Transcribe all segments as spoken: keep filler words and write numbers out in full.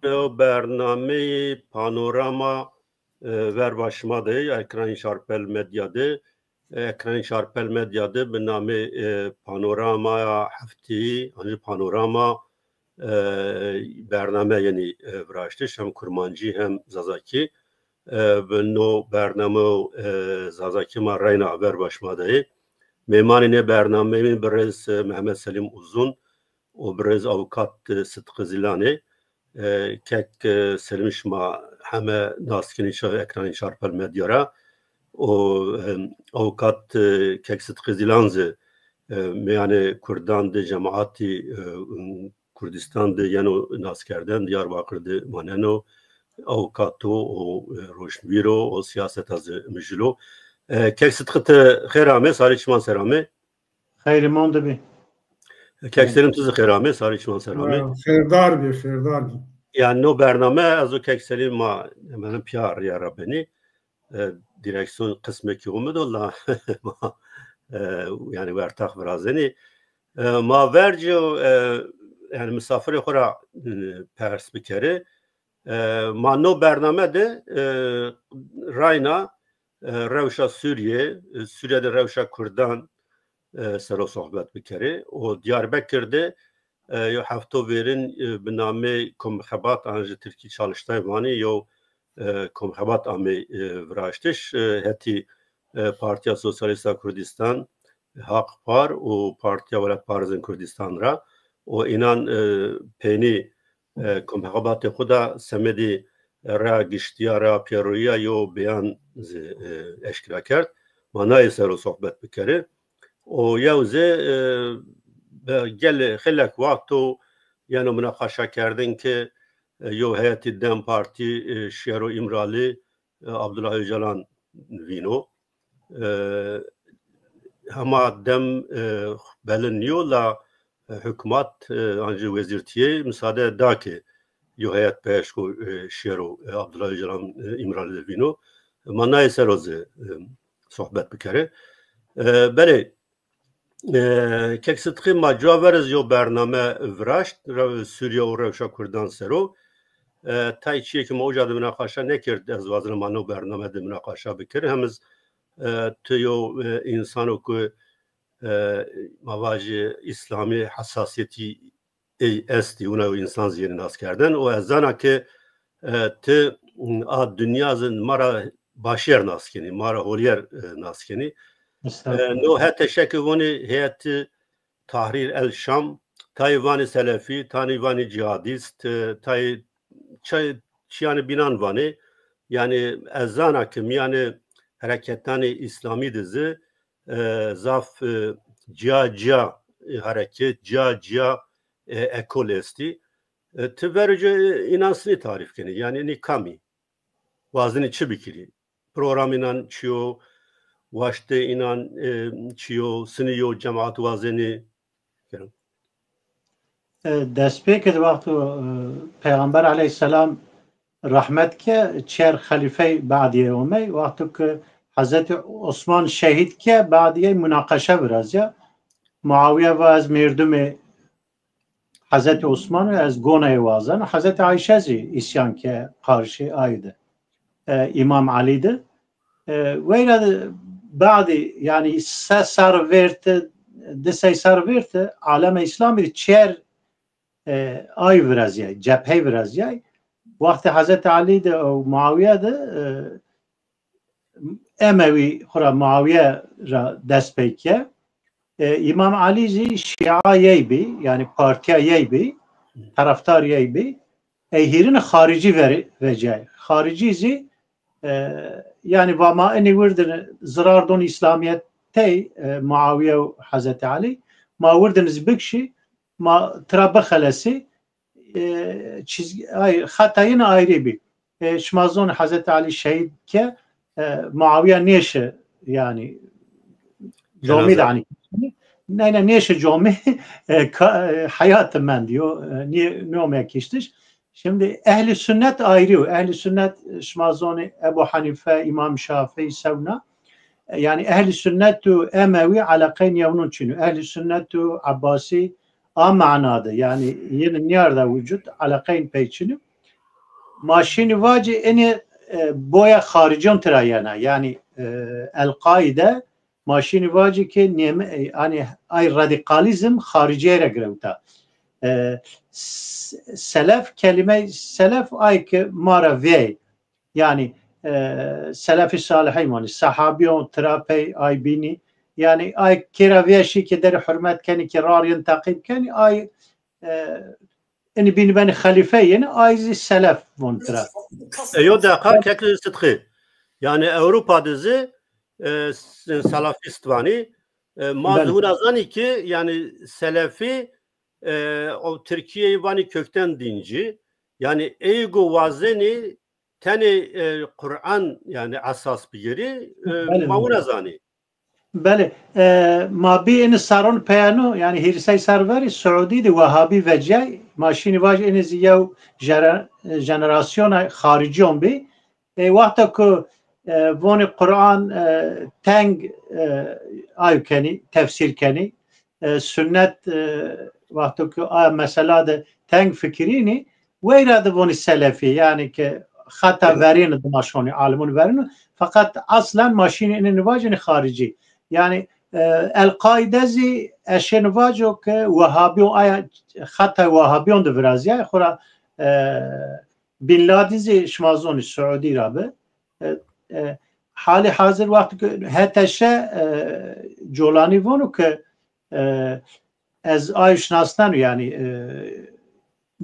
Ew bernameyê Panorama, e, verba şima de, Ekranê Şarpel Medya de. E, Ekranê Şarpel Medya de bi namê, e, Panorama ya Hefteyî, ancî Panorama, e, bername yenî, e, viraştiş, hem kurmancî hem zazakî. E, bi no bername, e, zazakî ma reyna verba şima de yê. Mêmanê nê bernameyî birêz, e, Mehmet Selîm Uzun û birêz avûkat, e, Sidqî Zîlanê. E, kek, e, Selîm şima heme nas kenî çaxê Ekranê Şarpel Medya ra. Û, e, avûkat, e, kek Sidqî Zîlan zî, e, mîyanê kurdan de, cemaatî, e, Kurdistan de yeno naskerden, Diyarbakir de maneno, avûkat o û, e, roşnvîr o û siyaseta zî mijûl o. E, kek Sidqî, ti xêr amê, sarê çiman ser amê. Xeyrê mon de bî. Kek Selîm, ti zî xêr amê, sarê çiman ser amê. Xêrdar bî, xêrdar bî. Yanî no bername ez û kek Selîm ma hemen pîya rîya ra benî. E, direksîyon qismekî o mi do la ma, e, yanî wertex virazenî. E, ma verco, e, yanî misafirê xo ra, e, pers bikerî. E, ma no bername de, e, rayna, e, rewşa Sûrîye, e, Sûrîye de rewşa kurdan, e, ser o sohbet bikerî. Û Diyarbekir de, e, yo hefto vêrin, e, bi namê Komxebat, an ji tirkî Çalıştay vanî, yo, e, komxebat amê, e, viraştiş, e, hetî, e, Partîya Sosyalîst a Kurdistan, Haq Par û Partîya Welatparêzên Kurdistan ra. Û înan, e, peynî, e, komxebatê xo da semedî, e, rea giştîya, rea pêroyîya yo beyan zî, e, eşkera kerd. Ma nayê ser o sohbet bikerî. Û yew zî, e, bi gelê xeylek wext o yeno munaqaşa kerdin ke, e, yo heyetî DEM Partî, e, şêro Îmralî, e, Abdullah Ocalan vîno. E, hema dem, e, belin nîyo la, e, hukmat, e, ancî wezîrtîye misade da ke yo heyet pê eşko, e, şêro, e, Abdullah Ocalan, e, Îmralî de vîno. Ma nayê ser o zî, e, sohbet bikerî. E, belê, e, kek Sidqî, ma cuwa ver iz yo bername viraşt, rew-, Sûrîye û rewşa kurdan ser o. E, tay çîyê ke ma uca de munaqaşa nêkerd, ez wazena ma no bername de munaqaşa bikir. Hem iz, e, tu yo, e, însano ku, e, ma vajî îslamî hesasîyetî ey estî, wina yo însan zî yenî nas kerden. Û ez zana ke, e, ti, m, a dinya zî ma ra başêr nas kenî, ma ra holîyer, e, nas kenî. Estağfurullah. E, no hete şekî vonî Heyetî Tahrîr el Şam, tayî vanî selefî, tayî vanî cîhadîst, e, tayî çay-, çîyanê bînan vanî. Yanî ez zana ke mîyanê hereketanê îslamî de zî, e, zaf, e, cîya cîya, e, hereket, cîya cîya, e, ekol estî. E, ti verco, e, înan sinî tarîf kenî? Yanî înî kam î? Wazenî çi bikirî? Programê înan çi yo? Waştê înan, e, çi yo? Sinî yo cemaat wazenî? E, destpêkê de wexto, e, Peyxamber aleyhîsselam rehmet ke, çer xelîfey badîyê omey, wexto ke Hezretî Osman şehîd ke, badîyê munaqeşe virazîya. Muawîye va ez mêrdumê Hezretî Osman o, ez goneyê wazeno. Hezretî Ayşe zî îsyan ke qarşî ay de, e, Îmam Elî de. E, weyra de badî, yanî se serr vêrte, di sey serr vêrte, aleme Îslamî de çer, e, ay virazîyay, cephey virazîyay. Wextê Hezretî Elî de û Muawîye de, e, Emewî xwu ra Muawîye ra dest pey ke. E, Îmam Elî zî şîa yey bî, yanî partîya yey bî, terefdar yey bî. Ey hîrine xaricî ver-, vecay. Xaricî zî, e, yanî va ma inî wirdin zirar don Îslamîyetey, e, Muawîye û Hezretî Elî, ma wirdin zî bikşî, ma tira bixelesî, e, çizgi, ay, xeta yin ayrî bî. E, şima zon Hezretî Elî şehîd ke, e, Muawîye nêşi, yanî, comî de, cenazê, hanî. Ney, ney, nêşi comî, e, ka-, e, heyat mendî yo, e, nê-, nêomeye kiştiş. Şimdi ehlî sunnet ayrî yo. Ehlî sunnet, e, şima zonî Ebu Hanîfe, Îmam Şafî, sewna. E, yanî ehlî sunnet û Emewî eleqeyên yewnûn çin o. Ehlî sunnet û Ebbasî a mana de, yanî yin nîyarda wucud, eleqeyên pey çin o. Ma şînî vacî enê, e, boya xaricîyon tira yena. Yanî, e, El-Qaîde ma şînî vacî ke nême-, e, yanî ay radîkalîzm xaricîye ra girewta. E, s-, selef, kelîmey selef ay ke ma ra vey. Yanî, e, selefî salihî manî, sehabîyon tira pey ay bînî. Yanî ay kê ra vêşî ke derî hurmet kenî, ke rarîn teqîb kenî, ay, e, enî bînî benî xelîfe yenî, ay zî selef von tira. E, yo deqa kekli Sidqî. Yanî Ewropa de zî, e, s-, salafîst vanî. E, ma Belê. Zî wina zanî ki, yanî selefî, e, o Tirkîyeyî vanî kökten dincî. Yanî ey go wazenî tenê, e, Quran, yanî esas bigirî, e, Belê. Ma wina zanî. Belê. E, ma bî enî serron peyeno, yanî hîrisey ser verî Siûdî de Wehabî vecîyay. Ma şînî vaj enî zî yew jere-, jenerasyona xaricîyon bî. E, wexta ku, e, vonî Quran, e, teng, e, ay kenî, tefsîr kenî, e, sunnet, e, wexto ke a mesela de teng fikirînî, weyra de vonî selefî, yanî ke xeta verîn dima şonî, alimûn verîn, feqet aslen ma şînî enê nivacînî xaricî. Yanî, e, El-Qaîde zî eşê nivaco ke Wehabîyon aya xeta Wehabîyon de virazîyay, xura, e, Bin Ladîn zî şima zonî Siûdî ra bi. E, e, halî hazir wexto ke H T Ş, e, Colanî vonu ke, e, ez ayu şinasnenu, yanî, e,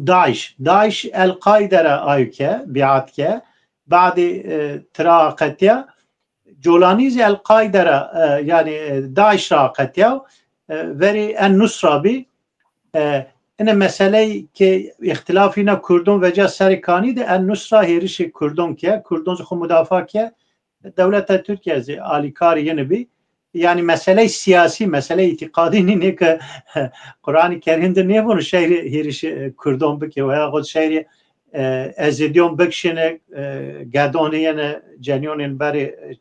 DAIŞ. DAIŞ El-Qaîde ra ayu ke, bîat ke, badî, e, tira aqetîya, Colanî zî El-Qaîde ra, e, yanî, e, DAIŞ ra aqetîya, e, verî En-Nusra bî. E, ine meseley ke îxtîlafî na Kurdon veca serê kanî de, En-Nusra hêrişê Kurdon ke, Kurdon zî xwu mudafa ke, dewleta Tirkîya zî alîkarê yini bî. Yanî meseley sîyasî, meseley îtîqadî nînê ke Quranî Kerîm de nêvono şehrî hêrişê, e, Kurdon bike veya xo şehrî, e, Ezîdîyon bikişîne, e, gedonê yene, cenîyonên berê, e,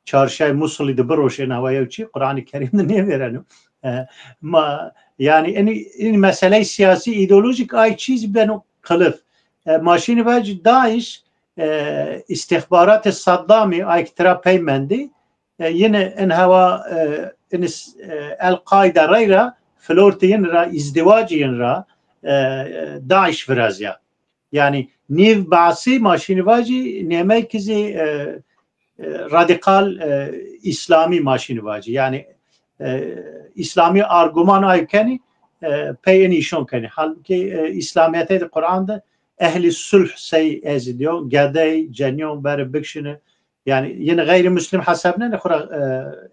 çarşay Musulî de biroşên, hewa yew çî, Quranî Kerîm de nêvêreno. E, ma, yanî, enî, enî meseley sîyasî, îdeolojîk ay çî zî beno qilif. E, ma şînî vacî DAIŞ, e, îstîxbaratê Saddamî, ay ke tira pey mendî, e, yine en hewa, e, in s-, e, El-Qaîde reyra, flortê yin ra, îzdîwacê yin ra, e, e, DAIŞ virazîya. Yanî nîv Basî ma şînî vacî nêmeyki zî, e, e, radîkal, e, îslamî ma şînî vacî. Yanî, e, îslamî arguman ay kenî, e, pey enî îşon kenî. Halbukî, e, îslamîyetey de Quran de ehlî sulh sey Ezîdîyon, gedey, cenîyon, berê bikişîne. Yanî yine xeyrî muslim hesebnenê xwu ra,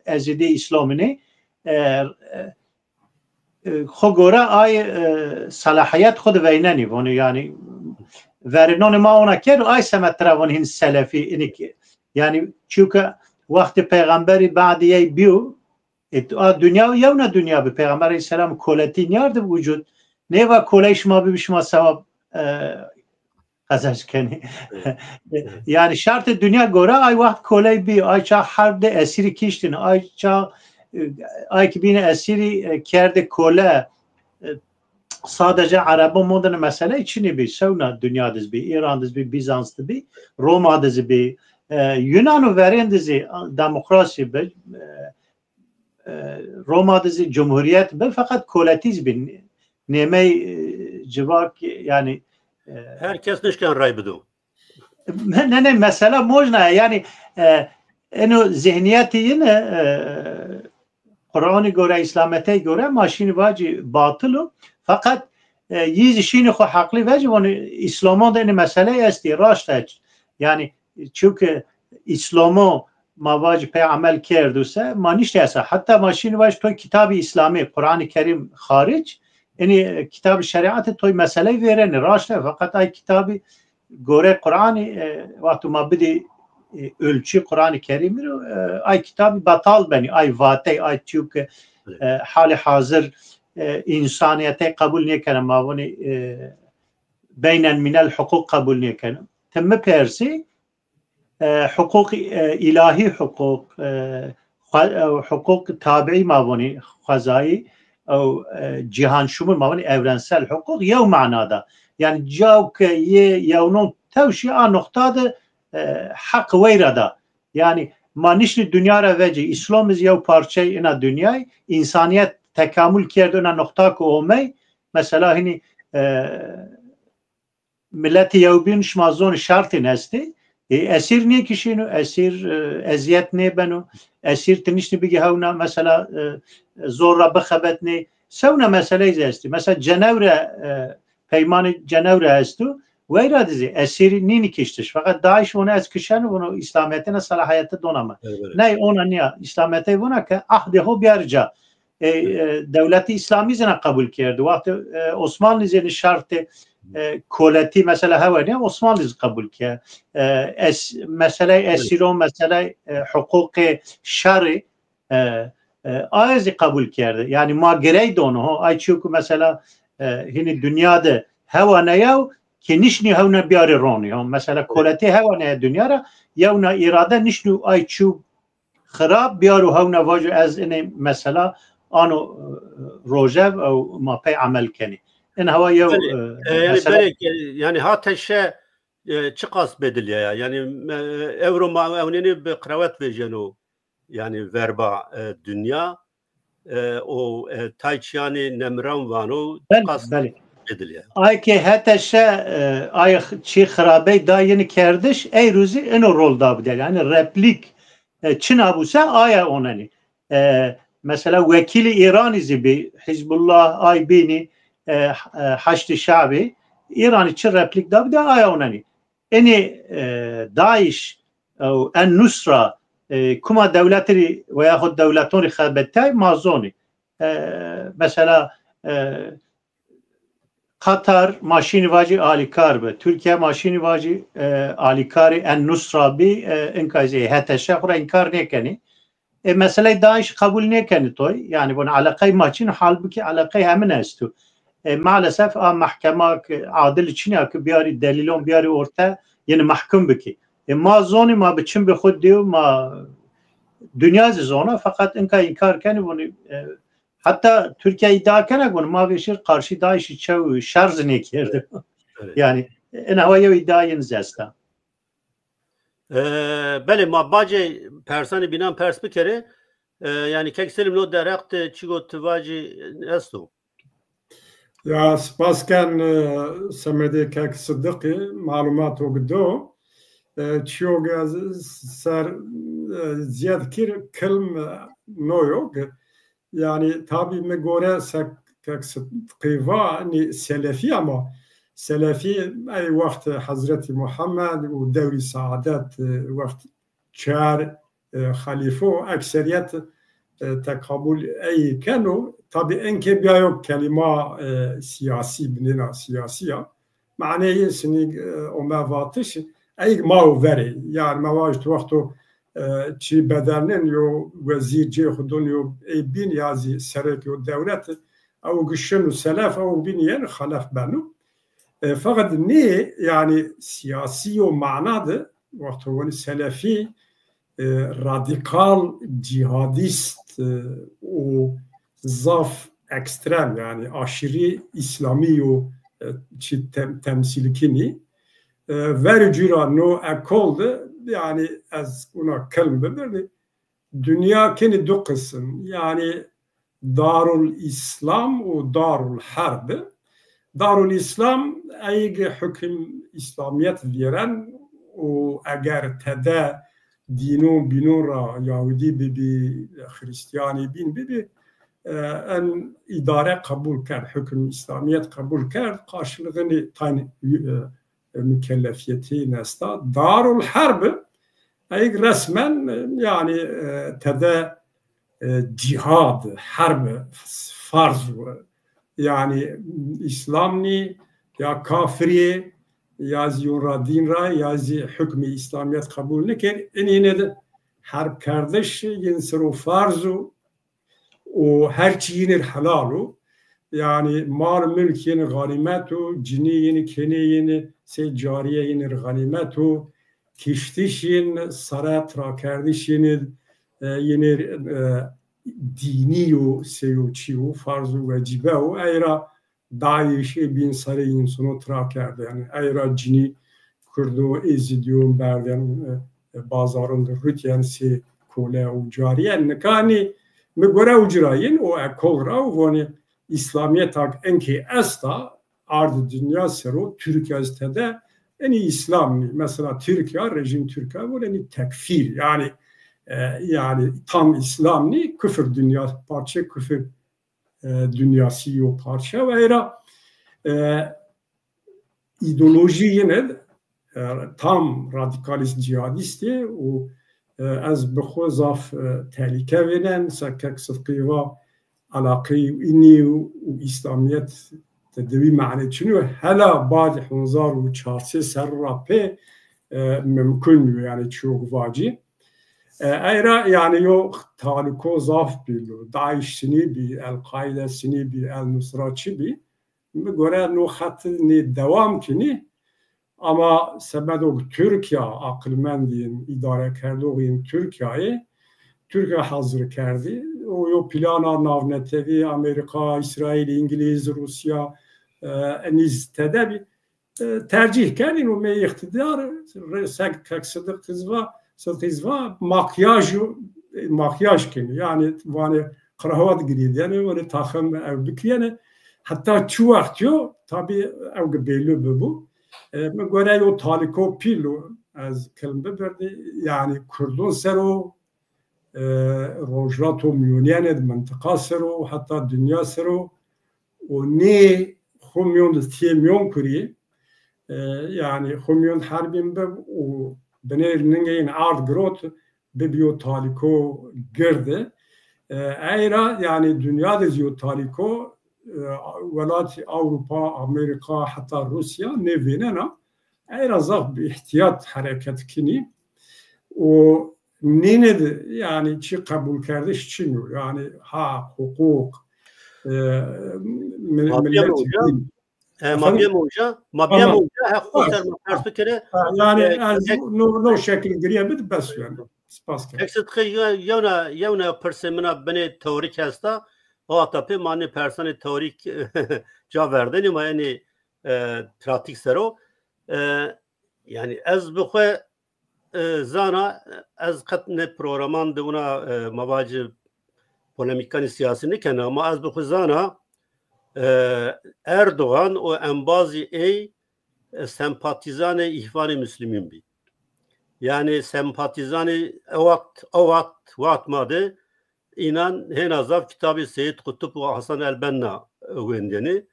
e, Ezîdî îslamînî. E, e, e, xwu gore ay, e, selahîyet xwu de veynenî, vonî, yanî, verînonê ma ona kerd, ay semed tira vonî hîn selefî, înî ki, yanî, çunke wextê peyxemberî badî yey bîyo, e, a dinya yewna dinya bi, Peyxember aleyhîsselam koletî nîyardi wucud, nêva koley şima bibî şima sewab, e, qezenc kenî. Evet. Evet. Yanî şartê dinya gore ay wext koley bî, ay çax herb de esîrî kiştîne, ay çax, e, ay ki bîne esîrî, e, kerdê kole, e, sadece Erebon mondene meseley çinî bî, sewna dinya de zî bî, Îran de zî bî, Bîzans de bî, Roma de zî bî, e, Yunan û verên de zî demokrasî bi, e, e, Roma de zî cumhurîyet bi, feqet koletî zî bi. Nêmey, e, civak, yanî, e, her kes nişken ray bido. Ne, ne, mesela mojna ya. Yanî, e, eno zihnîyetê yin, e, Quranî gore, îslamîyetey gore ma şînî vacî batil o. Feqet, e, yî zî şînî xwu heqlî vecî, vonî îslamon de enî meseley estî, raşt e. Yanî, çunke îslamo ma vacî pey emel kerdo se, ma nîştê esa. Heta ma şînî vacî toy kitabî îslamî, Quranî Kerîm xaric, enî kitabî şerîatî toy meseley vêrenê, raşt e, feqet ay kitabî gore Quranî, e, wexto ma bidî, e, ölçü Quranî Kerîmî ro, e, ay kitabî betal benî, ay vatey, ay çîyo ke, e, halî hazir, e, însanîyetey qebul nêkena, ma vonî, e, beynelmînel huqûq qebul nêkena. Ti mi persî, e, huqûq, e, îlahî huqûq, e, xwe-, e, huqûq tabiî ma vonî xwezayî, ew, e, cîhanşumul, ma vanê evrensel huquq yew mana da. Yanî caw ke yê yewnon tewşî a noqta de, e, heq weyra da. Yanî ma nişnî dinya ra vecî, Îslam iz yew parçey ina dinyay, însanîyet tekamul kerd ina noqta ke omey, mesela hinî, e, miletî yewbîn şima zonî şartên estê. E, esîr nêkişîno, esîr, e, ezîyet nêbeno, esîr ti nişnî bigî hewna, mesela, e, zor ra bixebetnê. Sewna meseley zî estî. Mesela Cenewre, e, peymanê Cenewre esto, weyra de zî esîrî nînî kiştiş. Feqet DAIŞ vano ez kişeno, vano Îslamîyetê na selahîyete dona mi. Evet, evet. Ney, ona nîya. Îslamîyetey vona ke ahdê ho biyarî ca. E, e, dewletê Îslamî zî na qebul kerdî. Wextê, e, Osmanlî zî nî şartê, e, koletî mesela hewa nîya, Osmanlî zî qebul kerd. E, es-, meseley esîron, meseley, e, huquqê şerî, e, e, aye zî qebul kerdî. Yanî ma girey dono ho, ay çîyo ku mesela, e, hinî dinya de hewa neyaw ki nişnî hewna biyarî ronî ho. Mesela koletî hewa neya dinya ra, yewna îrade nişnû ay çîyo xirab biyaro hewna vajo ez inê mesela ano, e, rojev ew ma pey emel kenî. In hewa yew, Belê, e, e, yanî mesela belê ke, yanî ha teşe, e, çiqas bedilîya ya. Yanî, e, ewro ma ewnênê bi qirewet vejeno, yanî verba, e, dinya, e, o, e, tay çîyanê nemiran vano, Belê, çiqas belê. Bedilîya. Ay ke hete şe, e, ay x-, çî xirabey da yini kerdiş, ey rû zî ino rol da bide. Yanî replîk, e, çina bû se aya onenî. E, mesela wekîlî Îranî zî bî, Hizbullah, ay bînî, e, h-, e, Haşdî Şabî, Îranî çi replîk da bide aya onenî. Enê, e, DAIŞ, e, en Nusra, e, kuma dewletî rî veya xo dewleton rî xebetay ma zonî. E, mesela, e, Qatar ma şînî vacî alîkar bi. Tirkîye ma şînî vacî, e, alîkarê en Nusra bî, e, inkay zî hete şe xo ra înkar nêkenî. E, meseley DAIŞ qebul nêkenî toy. Yanî vûn eleqey ma çin, halbukî eleqey hemin esto. E, maalesef a mehkema ki adil çin ya ki biyarî delîlon biyarî orte, yini mehkum bikî. E, ma zonî ma bi çim bi xwu dîyo, ma dinya zî zona, feqet inka înkar kenî vûnî, e, heta Tirkîye îdia kena vûnî ma vêşir qarşî DAIŞî çew şer zî nêkerdî. Evet. Yanî, in hewa yew îdia yin zî esta. E, belê, ma bacê persanê bînan pers bikerê. E, yanî kek Selim no derheq de çî go ti vacî esto? Ya, spas ken, e, semedê kek Sidiqî, malumato gi do. E, çîyo gi ez ser, e, ziyed kir kilm, e, no yo gi. Yanî tabî mi gore se kek Sidiqî va, nî selefî ama selefî ey wext Hezretî Muhammed û dewrî saadet, e, wext çar, e, xelîfo ekserîyet, e, teqabul ey keno. Tabî enke bîyayo kelîma, e, sîyasî, binêna sîyasî ya. Maneyê sinî, e, ome vatiş, ey ma û verê. Yanî me vajî tu wexto, e, çî bedelnin yo wezîr cê xwu dun yo ey bîn ya zî serek yo dewlet, ew gişin û selef, ew bîn yen xelef beno. E, feqet nê, yanî sîyasî yo mana de, wexto wenî selefî, e, radîkal, cîhadîst, e, û zaf ekstrem, yanî aşîrî îslamî yo, e, çi tem-, temsîl kinî. E, verî cûra no ekol de, yanî ez wina kilm bibirnî, dinya kinî du qisim. Yanî Darul Îslam û Darul Herb. Darul Îslam ey gi hukim Îslamîyet vîyeren û eger tede dînon bînon ra Yahudî bibî, Xrîstîyanî bîn bibî, e, en îdare qebul kerd, hukim Îslamîyet qebul kerd, qarşilixînî tayn, e, e, mukellefîyetî nesta. Darul Herb, ey resmen, e, yanî, e, tede, e, cîhad, herb farz o. Yanî Îslam nî, ya kafirî, ya zî yon ra dîn ra, ya zî hukmê Îslamîyet qebul nikir. Inîne de herb kerdiş yin ser o farz o. Û her çî yinir helal o. Yanî mal û milk yinir xanîmet o, cinî yinir, kenê yinir, sey carîye yinir xanîmet o, kiştiş yin, sare tirakerdiş yinir, e, yinir, e, dînî yo, sey o çî yo, farz û wecîbe yo. Ey ra DAIŞ ê bîn serê însono tira kerde. Yanî ey ra cinî, kurdo, êzîdîyon berden, e, e, bazaron de rutyen sey kole û carîye. Nika nî mi gore ucira yin o ekol ra û vonê îslamîyetak enkê esta, ard dinya ser o, Tirkîya zî tede, enî îslam nî. Mesela Tirkîya, rejîm Tirkîya vore enî tekfîr. Yanî, e, yanî tam îslam nî, kufir dinya, parçe kufir, e, dinyasî yo parçe. Ve ey ra, e, îdeolojî yine, e, tam radîkalîst cîhadîst ê û, e, ez bi xwu zaf, e, tehlîke vênen. Se kek Sidqî va, elaqeyî înî û, û îslamîyet de di wî mane çin o. Hela badî hezar û çar sey serrî ra pê, e, mimkun nîyo, yanî çîyok vacî. E, ey ra yanî yo taliko zaf pîl o. DAIŞ sinî bî, El-Qaîde sinî bî, El-Nusra çi bî. Mi gore no xet nê dewam kinî. Ama semedo Tirkîya, aqilmendîn, îdarekerdoxîn Tirkîyayê, Tirkîya hazir kerdî. O yo plana navnetewî, Amerîka, Îsraîl, Îngilîz, Rûsya, e, enî zî tede bî. E, tercîh kerdîn û mey îqtîdar, re-, sek kek Sidiq zî va, Sidiq zî va, makyaj, e, makyaj kenî. Yanî vanê qiravat girîdêne, vanê taxim ew bikirîyene. Heta çi wext yo, tabî ew ki bellî bibo. E, mi gore yo taliko pîl o, ez kilim bibirdî, yanî kurdon ser o, e, Rojhilata Mîyonîyene de, mintiqa ser o, heta dinya ser o, û nê xwu mîyon de tîyê mîyon kurî, e, yanî xwu mîyon de herbîn bib û binê ningeyîn ard girot, bibîyo taliko girdi. E, ey ra yanî dinya de zî yo taliko, e, welatî Ewropa, Amerîka, heta Rûsya nêvênena. Ey ra zaf bi îhtîyat hereket kinî. Û nîne de yanî çi qebulkerdiş çin o. Yanî haq, huqûq, e, mi-, Ma bîyeme millet hocam. E, ma bîyeme hocam. Ma bîyeme hocam. He, xo ser ma pers bikere. Ha, yanî e, ez no, no şekil girîye bid bes yanî. Spas ke. Kek Sidqî, ye-, yewna, yewna pirsê min a binê teorîk esta. O hata pê ma nê persanê teorîk ca verdenî, ma enî, e, pratîk ser o. E, yanî ez bi xwu, e, zana, ez qet nê programan de wina, e, ma vacî polemîkanê sîyasî nêkena, ama ez bi xwu zana, e, Erdogan û embazî ey, e, sempatîzanê Îhwanê Muslimîn bî. Yanî sempatîzanê o wext, o wext, wext ma de înan hêna zaf kitabê Seyîd Qutub û Hasan el-Benna wendêne.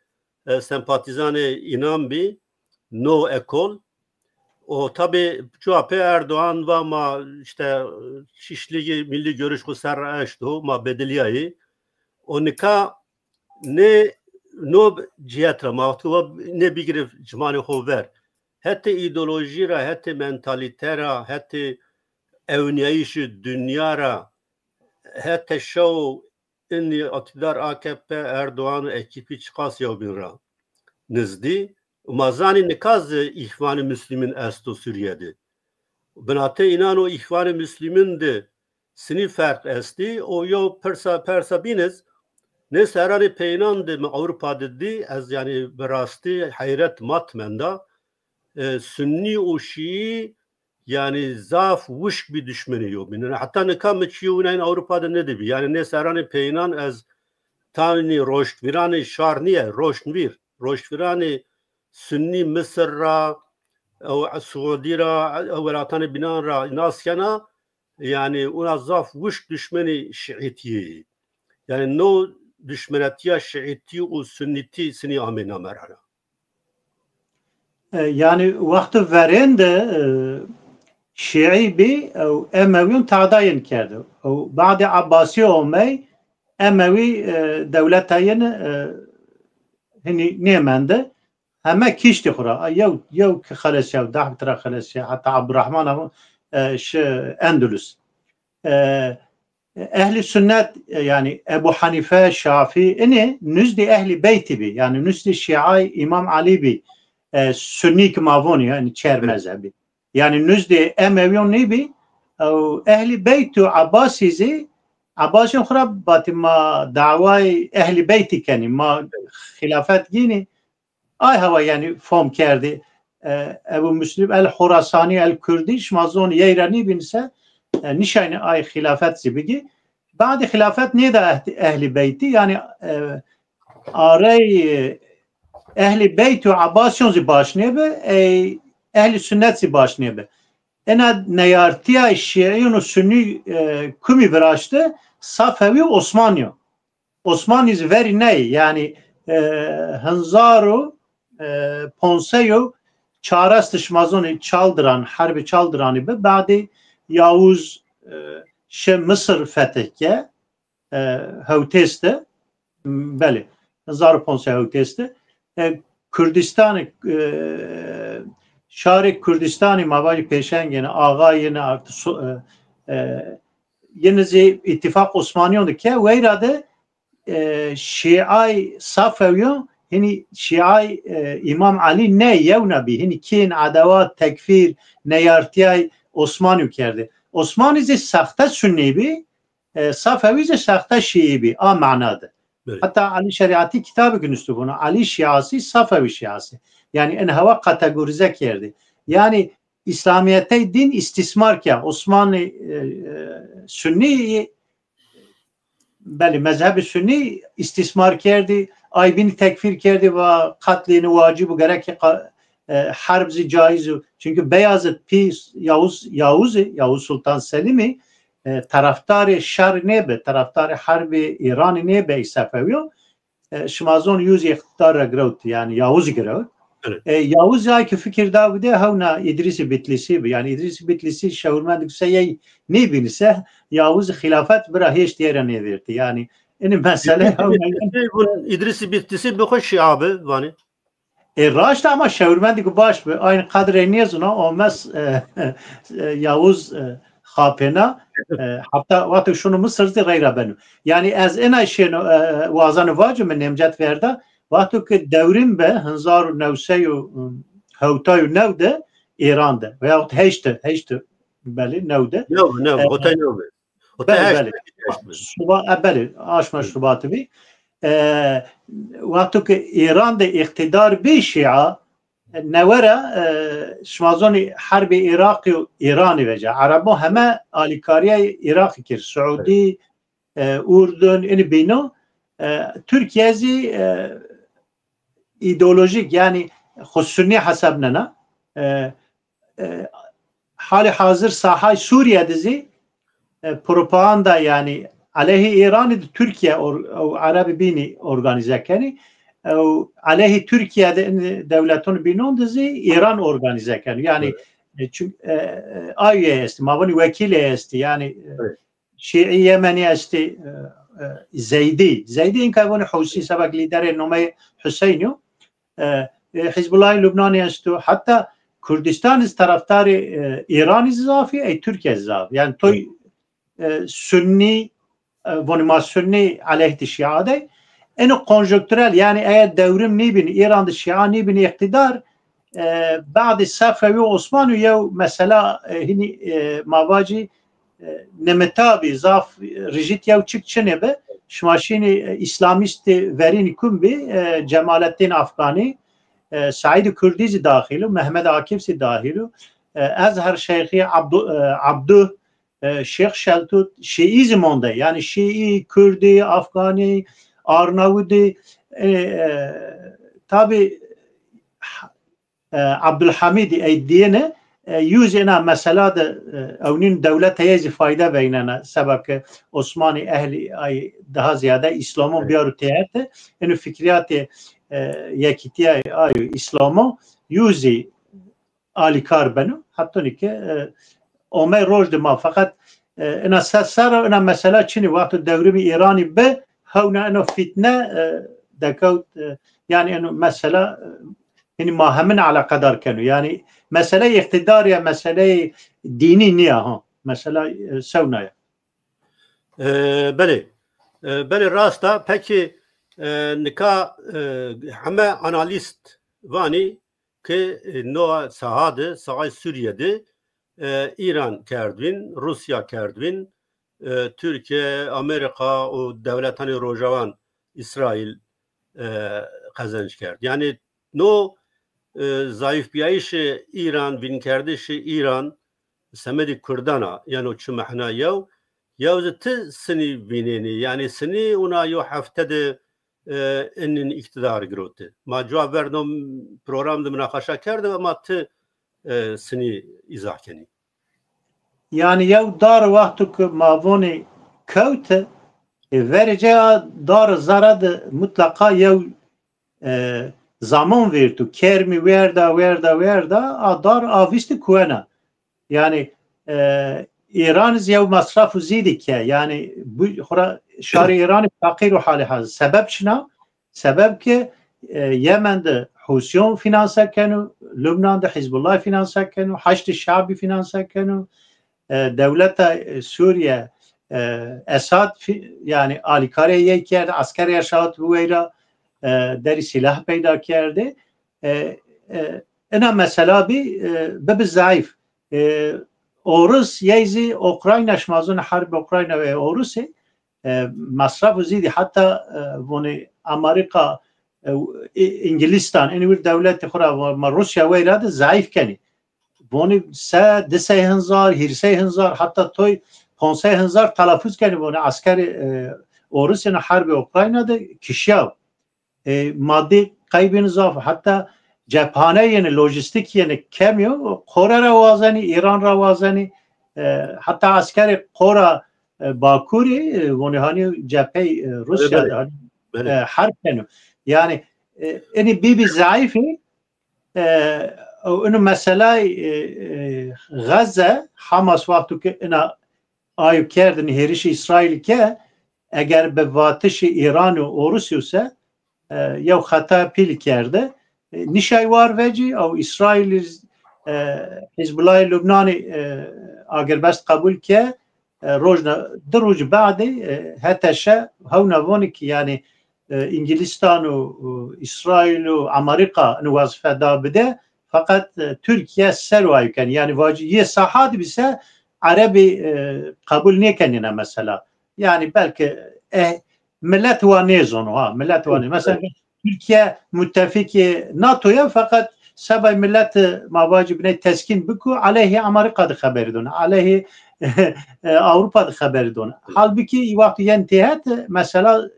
E, sempatîzanê înan bî, no ekol. O tabî cuwa pê Erdogan va ma îşte Şîşlîgî Millî Görüş xwu ser ra eşto, ma bedilîyayî. O nika nê no cihet ra ma wextî wa nê bigire cimanê xo ver. Hetê îdeolojî ra, hetê mentalîte ra, hetê ewnîyayîşê dinya ra, hetê şew înî îqtîdar A K P, Erdogan û ekîpî çiqas yewbîn ra nizdî. Ma zanî nika zî Îhwanê Muslimîn esto Sûrîye de. Binatê înan û Îhwanê Muslimîn de sinî ferq estî. O yew pirsa, persa bîn iz, nê serranê peyînan de mi Ewropa de dî, ez yanî bi rastî heyret mat menda. E, Sunnî û Şîî yanî zaf wişk bî duşmenê yewbîn. Yanî heta nika mi çîyo wina în Ewropa de nêdîbî. Yanî nê serranê peyînan ez tanî roşnvîranê şar nîye, roşnvîr, roşnvîranê Sunnî Misir ra, ew Siûdî ra, ew welatanê bînan ra nas kena, yanî wina zaf wişk duşmenê şîîtîyê yê. Yanî no duşmenetîya şîîtî û sunnîtî sinî ameyna me ra. E, yanî wexto verên de, e, Şîî bî, ew Emewîyon tadayên kerdo. Ew badê Ebasî omey, Emewî, e, dewleta yin, e, hinî nêmende. Heme kiştî xwu ra. Yew, yew ki xelesîya, deh tira xelesîya, heta Ebdurrahman ama, e, şi Endulus. E, Ehlî Sunnet, e, yanî Ebu Hanîfe, Şafî, inê nuzdî Ehlî Beytî bî. Yanî nuzdî Şîay Îmam Elî bî. E, Sunnî ki ma vonî, yanî çer mezhebî. Yanî nuzdî Emewîyon nêbî, ew Ehlî Beyt û Ebasî zî Ebasîyon xu ra vatî ma dawayê Ehlî Beytî kenî, ma xîlafet gînî. Ay hewa yanî fom kerdî. E, Ebu Muslim el Horasanî el Kurdî, şima zon yey ra nîbîn se, e, nîşaynî ay xîlafet zî bigî. Badî xîlafet nêda ehd-, Ehlî Beytî, yanî, e, arey, e, Ehlî Beyt û Ebasîyon zî baş nêbi, ey Ehlî Sunnet zî baş nêbi. Ena neyartîya Şîîyon û Sunnî, e, kumî viraşti? Safewî û Osmanî yo. Osmanî zî verî ney, yanî, e, hinzar û, e, ponc sey û çares de şima zonî Çaldiran, herbê Çaldiranî bi, badê Yavuz, e, şi Misir fetih ke, e, hewtês de, belê, hinzar û ponc sey hewtês de, e, Kurdîstanî, e, şarê Kurdîstanî ma vajî pêşengêne, axa yene artı so-, e, e, yene zî îtîfaq Osmanîyon de ke, weyra de, e, Şîay Safewîyon, hinî Şîay, e, Îmam Elî ne yewna bî, hinî kên, edawat, tekfîr, neyartîyay Osmanî kerdî. Osmanî zî sexte Sunnî bî, e, Safewî zî sexte Şîî bî, a mana de. Belê. Heta Elî Şerîatî kitabêk nustî vûno, Elî Şîasî, Safewî Şîasî. Yanî en hewa kategorîze kerdî. Yanî Îslamîyetey dîn îstîsmar ke, Osmanî, e, e, Sunnî, belê, mezhebê Sunnî îstîsmar kerdî, ay bînî tekfîr kerdî, va qetlî ênî wacib û gerek ê qa-, e, herb zî caiz o. Çunkî Beyazît pî Yavuz, Yavuzî, Yavuz Sultan Selîmî, e, terefdarê şer nêbi, terefdarê herbê Îranî nêbi ey Sefewîyo. E, şima zon Yavuz îqtidar ra girewt, yanî Yavuzî girewt. Evet. E, Yavuz ay ki fikir da bide, hewna Îdrîsî Bitlîsî bi. Yanî Îdrîsî Bitlîsî şewirmendî se yey nêbînî se, Yavuz xîlafet bira hêşt yey ra nêvêrtî. Yanî, inî mesele hewna. Şey, bu Îdrîsî Bitlîsî bi xo Şîa bi, vanî. E, raşt ama şewirmendî ku baş bi. Aynî qedrê nêzuna, omes, e, e, Yavuz, e, xapêna, e, heta wexto şono Misir zî reyra beno. Yanî ez ena şêno, e, wazeno vaco mi nemcet verda, wexto ki dewrîm bi, hinzar û new sey û hewtay û new de Îran de, veyahut heşt de, heşt de, belê, new de. New, new, e, hotay new bi. Hotay belê, heşt, belê. Heşt bi. Şuba-, e, belê, aşma Şubatî bî. E, wexto ki Îran de îqtîdar bî Şîa, newe ra, e, şima zonî herbê Îraqî û Îranî vece. Erebon heme alîkarîyayê Îraqî kir. Siûdî, e, Urdun, inî bîno. E, Tirkîye zî, e, îdeolojîk, yanî xwu Sunnî hesebnena. E, e, halî hazir sahayê Sûrîye de zî, e, propaganda, yanî eleyhê Îranî de Tirkîye or-, ew Erebî bînî organîze kenî. Ew eleyhê Tirkîye de in dewleton bînon de zî Îran organîze keno. Yanî, evet, e, çun-, e, e, ayê estî, ma vonî wekîlê estî. Yanî, e, evet. Şîî Yemenî estî, e, e, Zeydî. Zeydî înka vonî Husî, sebek lîderê nomeyê Huseynî yo. E, e, Hizbullahê Lubnanî esto. Heta Kurdîstanî zî terefdarê, e, Îranî zî zaf î, ey Tirkîye zî zaf. Yanî toy, e, Sunnî, e, vonî ma Sunnî eleyh de Şîa de. Eno konjonkturel, yanî eger dewrim nîbîn, Îran de Şîa nîbîn îqtîdar, e, badê Sefewî û Osmanî yew mesela, e, hinî, e, ma vacî, e, nêmita bî, zaf rîjît yew çik çinê bi. Şima şînî, e, îslamîstê verînî kum bî, e, Cemalettin Afganî, e, Seîd Kurdî zî daxîl o, Mehmet Akif zî daxîl o, e, Ezher Şeyxî Abdu-, e, Abduh, e, Şêx Şeltut, Şîî zî monde. Yanî Şîî, Kurdî, Afganî, Arnavudî, e, e, tabî, e, Abdulhamîdî ey dîyêne, e, yû zî ena mesela de, e, ewnîn dewlete yê zî fayde veynena, seba ke Osmanî ehlî ay daha zîyade îslamon, evet, biyaro têhete, eno fikrîyatê, e, yekîtîya ayo îslamon yû zî alîkar beno. Hetonî ke, e, omey roj de ma feqet, e, ina ser ser ina mesela çinî, wexto dewrimî Îranî bi, hewna ino fîtne, e, dekewt, e, yanî ino mesela, e, hinî ma hemin eleqedar keno. Yanî mesele îqtîdar ya, mesele dînî nîya ha. Mesela, e, sewna ya. E, belê. E, belê, rast a. Pekî, e, nika, e, heme analîst vanî ke, e, no saha de, sahayê Sûrîye de, e, Îran kerdwîn, Rûsya kerdwîn, e, Türkiye, Amerika û dewletanê Rojawan, Îsraîl, e, qezenc kerd. Yanî no, e, zayîfbîyayîşê Îran, vînkerdişê Îran semedê Kurdan a, yeno çi mehna yew, yew zî ti sinî vînenî. Yanî sinî wina yew hefte de, e, inîn îktidar giroti. Ma cuwa ver no program de minaqaşa kerde, ma ti, e, sinî îzah kenî. Yanî yew dar wexto ke ma vonê kewte, e, verê cê a dar zere de mutlaqa yew, e, zaman vêrto. Kermî werda, werda, werda, a dar a vîstî kuwena. Yanî, e, Îran zî yew mesrafo zîdî ke. Yanî bu xura şarê Îranî feqîr o halê hazir. Sebeb çina? Sebeb ke, e, Yemen de Hûsiyon fînanse keno, Lubnan de Hizbullah fînanse keno, Haşdî Şabî fînanse keno, e, dewleta, e, Sûriye, e, Esad fî-, yanî alîkarê yê kerd, eskerê Esad bi weyra, e, derî sîlah peyda kerdê. E, e, ina mesela bî, e, bibi zayîf. E, Orus yey zî Ukrayna, şima zûn herbê Ukrayna ve Orusê, e, mesrafo zîdî, heta, e, vonê Amerîka, e, Î-, Îngilîstan, inî wir dewletê xo ra va-, ma Rûsya weyra de zayîf kenî. Vonî se, di sey hinzar, hîrsey hinzar, heta toy ponsey hinzar telafuz kenî, vonî eskerê, e, Orusê na herbê Ukrayna de kişyaw. E, madî qeybîn zaf, heta cephane yeni, lojistik yeni kemiyo, Kore ra wazenî, Îran ra wazenî, e, heta eskerê Kora, e, Bakurî, e, vonî hanî cephey, e, Rûsya de hanî, e, herb keno. Yanî, e, inî bîbî zayîfî, e, û ino meselay, e, e, Gazze, Hamas wexto ke ina ayo kerdin hêrişî Îsraîl ke, eger bi vatişî Îran û Orusî se, e, yew xeta pîl kerde. E, nîşay war vecî, ew Îsraîlî, e, Hizbullahê Lubnanî, e, agirbest qebul ke, e, rojna, di roj badê, e, heteşe hewna vonî ki, yanî, e, Îngilîstan û, û Îsraîl û Amerîka ino wezife da bide, feqet, e, Tirkîye ser way ken. Yanî vacî yê saha de bî se Erebî, e, qebul nêkenîne mesela. Yanî belkî, e, milet wa nêzono ha, milet wa nê. Mesela Tirkîye muttefîkê NATO ya, feqet sebay milet, e, ma vacî biney teskîn biku, aleyhê Amerîka de xeberî done, aleyhê, e, Ewropa de xeberî done. Halbukî î wext yen têhet, e, mesela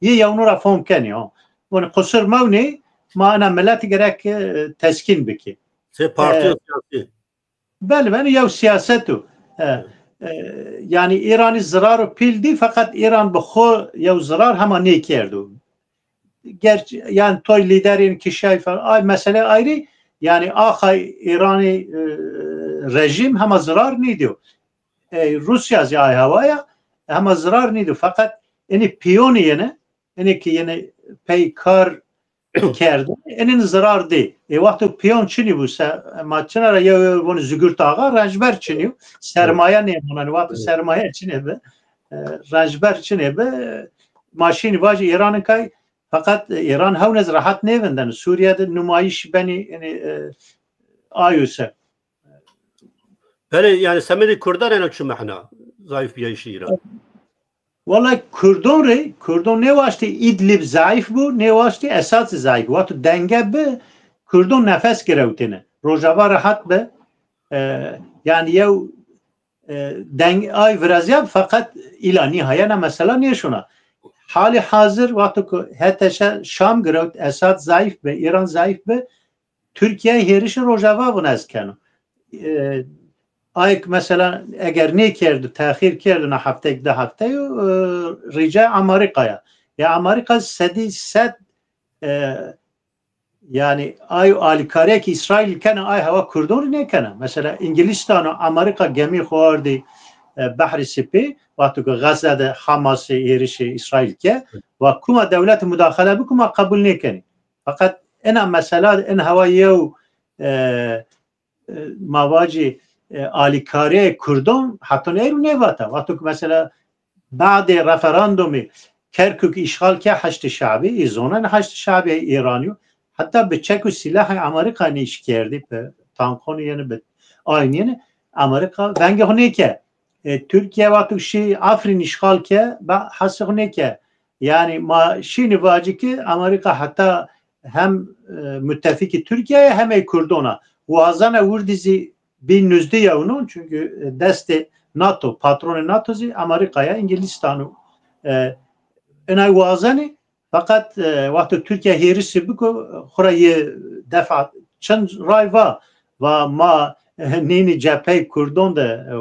yê yewno ra fom kenî o. Vonî qusur mewnê, ma ena milet gerek, e, teskîn bikî. Sê partîyo, e, sîyasî. Belê, belê, yew sîyaset o. E, e, yanî Îranî ziraro pîl dî, feqet Îran bi xo yew zirar hema nêkerdo. Gerçi, yanî toy lîderên kişay falan, ay mesele ayrî, yanî axay Îranî, e, rejîm hema zirar nîdîyo. E, Rûsya zî ay hawaya, hema zirar nîdîyo. Feqet inî pîyonî yene, inî ki yene pey kar kerdin, inîn zirar dê. E, wexto pîyon çinî bû se, ma çina ra yew yew vonî zugurt axa, rencber çinî yo. Sermaye nêmonan, wexto sermaye çinê bi, e, rencber çinê bi, ma şînî vacî Îranî kay, feqet Îran hewnez rehet nêvindeno. Sûrîye de numayîş benî, inî, e, ayo se. Belê, yanî semedê Kurdan eno çi mehna? Zayîfbîyayîşê Îran. Wellay Kurdon rê, Kurdon nêwaştî Îdlib zayîf bû, nêwaştî Esad zî zayîf bû. Wexto denge bi, Kurdon nefes girewtêne. Rojava rehet bi. E, yanî yew, e, deng ay virazîya bi, feqet îla nîhayena mesela nêşona. Halî hazir wexto ke HTŞ Şam girewt, Esad zayîf bi, Îran zayîf bi, Tirkîye hêrişê Rojava vuna ez keno. E, ayk mesela eger nêkerdo, texîr kerdo na hefteyêk di hefte yo, e, rîca Amerîka ya. Ya Amerîka sedî sed, e, yanî ay alîkarîyê ke Îsraîl kena, ay hewa Kurdon rê nêkena. Mesela Îngilîstan û Amerîka gemî xo ardî, e, Behrê Sipî, wexto ke Gazze de Hamasî hêrişê Îsraîl ke, wa kuma dewlet mudaxele bi, kuma qebul nêkenî. Feqet ena mesela, en hewa yew, e, e, ma vacî, e, alîkarê Kurdon heton êro nêvata. Wexto ke mesela badê referandumî Kerkuk îşxal ke Heşdî Şabî, î zonen Heşdî Şabî Îranî yo, heta bi çek û sîlahê Amerîka nîş kerdî, bi tankon yeni, bi aynî yeni, Amerîka vengê xo nêke. E, Türkiye wexto şî Afrîn îşxal ke, ba hesix nêke. Yanî ma şînî vacî ki Amerîka heta hem, e, muttefîkî Türkiye ye, hem ey Kurdon a. Wazena wirdî zî bî nuzdî yewnon, çünkü, e, destê NATO, patronê NATO zî Amerîka ya, Îngilîstan o. E, inay wazenî, feqet, e, wexto Türkiye hêrisî biko, xwu ra yê defa çend ray va, va ma, e, nînî cepheyê Kurdon de, e,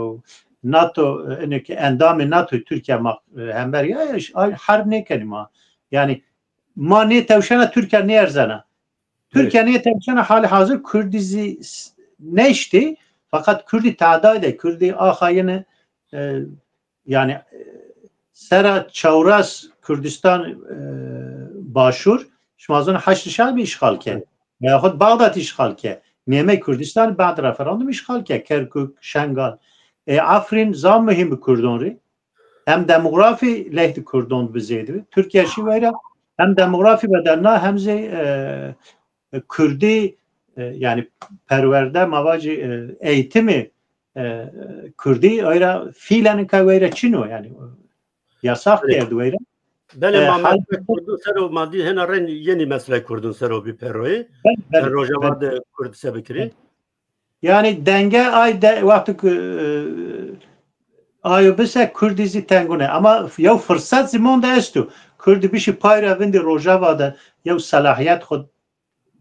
NATO, e, inê ki endamê NATO Türkiye ma, e, hember ya, ya, ay herb nêkenî ma. Yanî ma nêtewşena, Türkiye nêerzena. Türkiye nêtewşena, halî hazir Kurdî zî s-, nêştî, feqet Kurdî teday de, Kurdî axa yine, e, yanî, e, sera çewres Kurdistan, e, Başûr, şima zon Heşd Şebi îşxal ke. Veyahut Bağdat îşxal ke. Nêmey Kurdistan bad referandum îşxal ke. Kerkuk, Şengal. E, Afrîn zaf muhîm bi Kurdon rî. Hem demografî lehd Kurdon bi zêdi. Türkiye şî weyra hem demografî bedelna hem zî, e, e, Kurdî, e, yanî perwerde, ma vacî, e, eğitimi, e, Kurdî weyra fiilen ka weyra çin o, yanî yasax kerdi weyra. Belê, e, ma hal- mesele Kurdun ser o, ma dî hena ren yenî mesele Kurdun ser o bî peroyê. Belê, belê, e, Rojava de Kurd se bikirî. Yanî denge ay de wexto ki, e, ayo bise Kurdî zî tengune. Ama yew firsat zî monde esto. Kurdî bişî pay ra vindî Rojava de yew selahiyet xwu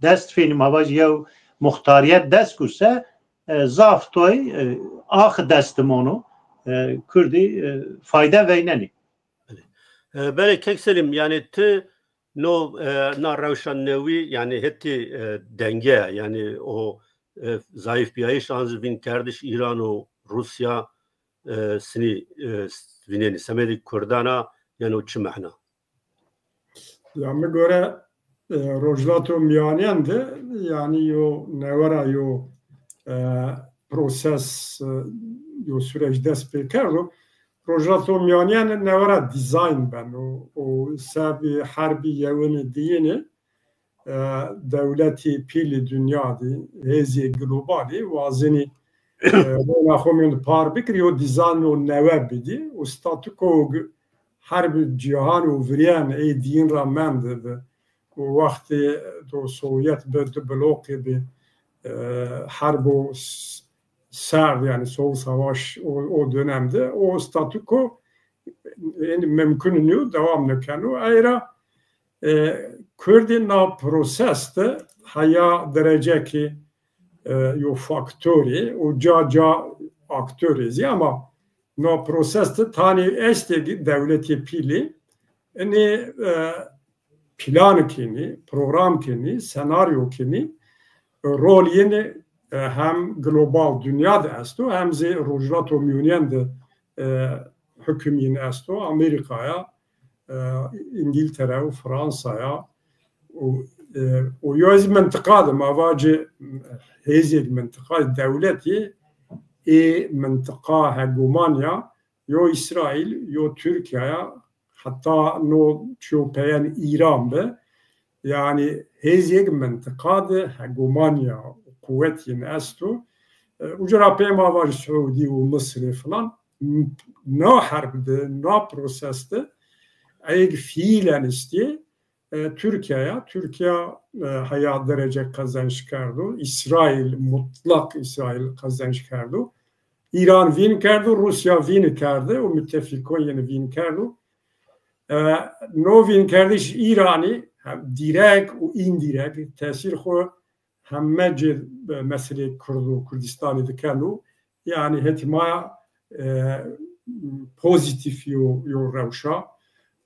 dest fînî, ma vajî yew muxtariyet dest gurse, e, zaf toy, e, axi destimono, e, Kurdî, e, fayde veynenî. E, belê Kek Selîm, yanî ti no, e, na rewşa newî, yanî hetî, e, denge, yanî o, e, zayîfbîyayîş an zî vînkerdiş Îran û Rûsya, e, sinî, e, vînenî semedê Kurdan a, yanî o çi mehna? Ya mi gore, e, Rojhilata Mîyanên de, yanî yo newe ra yo, e, proses, e, yo süreç dest pê kerdo. Rojhilata Mîyanên newe ra dîzayn beno. O sebî herbî yewinî diyinî, e, dewletî pîlî dinya de, hêzê globalî wazenî, e, rona xo mîyon par bikir, yo dîzayno newe bidî. O statûko g-, herb cîhan û virîyen ey dîyin ra mend bi. Û wextê do Sovyet bi, di bloqî bi, e, herbo s-, serd, yanî Soğuk Savaş o, o dönemde o statûko, yanî mimkun nîyo, dewam nêkeno. Ey ra, e, Kurdî na proses de heya derecekî, e, yo faktorî û ca ca aktorî zî, ama na proses de tanî estê ki dewletê pîlî, inî, e, plan kenî, program kenî, senaryo kenî, rol yin, e, hem global dinya de esto, hem zî Rojhilata Mîyanên de, e, hukm yin esto, Amerîkaya, e, Îngîltere û Fransaya û, e, û yo zî mintiqa de, ma vacî hêzêk mintiqa, dewletî ê mintiqa hegemanya, yo Îsraîl, yo Tirkîya ya, heta no çiyo peyen Îran bi. Yanî hêzêk mintiqa de hegemanya, quwet yin esto. E, uca ra pê ma vajî Siûdî û Misirî filan, n-, na herb de, na proses de, ey ki fiîlen istî, e, Tirkîya ya. Tirkîya, e, heya derece qezenç kerdo. Îsraîl, mutlaq Îsraîl qezenç kerdo. Îran vîn kerdo, Rûsya vîn kerdi û muttefîkon yin vîn kerdo. E, no vînkerdiş Îranî hem dîrek û îndîrek tesîr xwu heme ci, e, meselê Kurd û Kurdistanî de keno. Yanî hetî ma, e, pozîtîf yo, yo rewşa.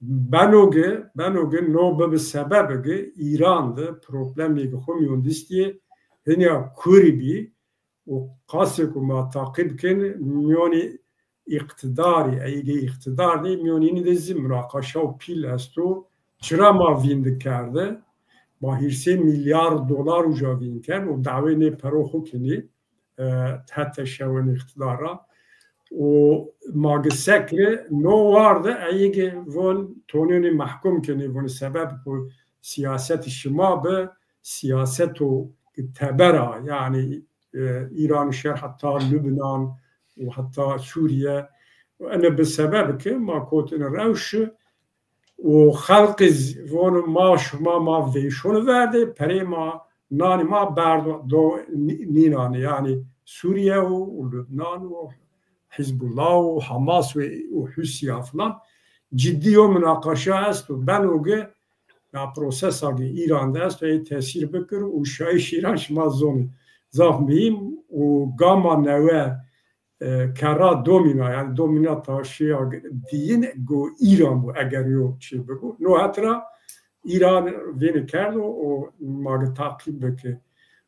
Beno ki, beno ki no bibi sebeb ki Îran de problemê ki xwu mîyon distî, hinya kurî bî û qasê ku ma taqîb kin, mîyonî îqtîdarî, eygê îqtîdar de, mîyonî de zî munaqaşa û pîl esto. Çira ma vîn di kerde? Ma hîrsê mîlyar dolar uca vîn kerd û dawê nê pero xwu kinî, e, hete şewin îqtîdar ra. Û ma gi sekri no war de, eygê von tonîyonî mehkum kinî, vonî sebeb ku siyasetî şima bi, siyaseto teber a, yanî e, Îran şer heta Lubnan û heta Sûrîye, Ene bi sebeb ke ma kot ene rewş û xelqî z-, vono ma şima ma veyşon verde, perê ma, nanê ma berdo do nî-, nînanê. Yanî Sûriye û, û Lubnan û Hizbullah û Hamas û, û Husî ya filan cidî yo munaqaşa esto. Beno ge ya prosesa ge Îran de esto, ey tesîr bikir û şayîş Îran şima zonê. Zaf muhîm û gama newe e, kerra domîna, yanî domîna taşîya diyin go Îran bo, eger yo çî bibo. No het ra Îran vênî kerdo û ma gi taqîb bike.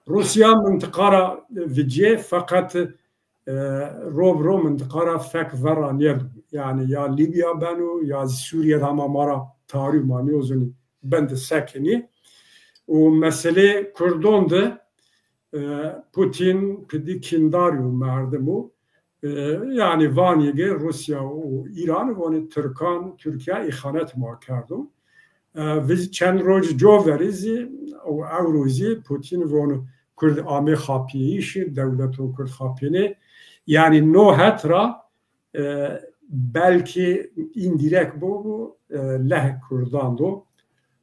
Rûsya mintiqa ra vicê, feqet, e, ro bi ro mintiqa ra fek verra nêrdo. Yanî ya Lîbya beno, ya zî Sûriye de hema ma ra tarî ma nêzonî bende sekinî. Û meselê Kurdon de e, Putin pidî kîndar yo merdim o. E, yanî vanî ge Rûsya û Îran vonê Tirkan, Tirkîya îxanet ma kerdo. E, vi çend roj coverî zî û ewro zî Putin vono Kurd amê xapîyayîşî, dewleto Kurd xapînê. Yanî no het ra e, belkî îndîrek bo, bo, e, lehek Kurdan do.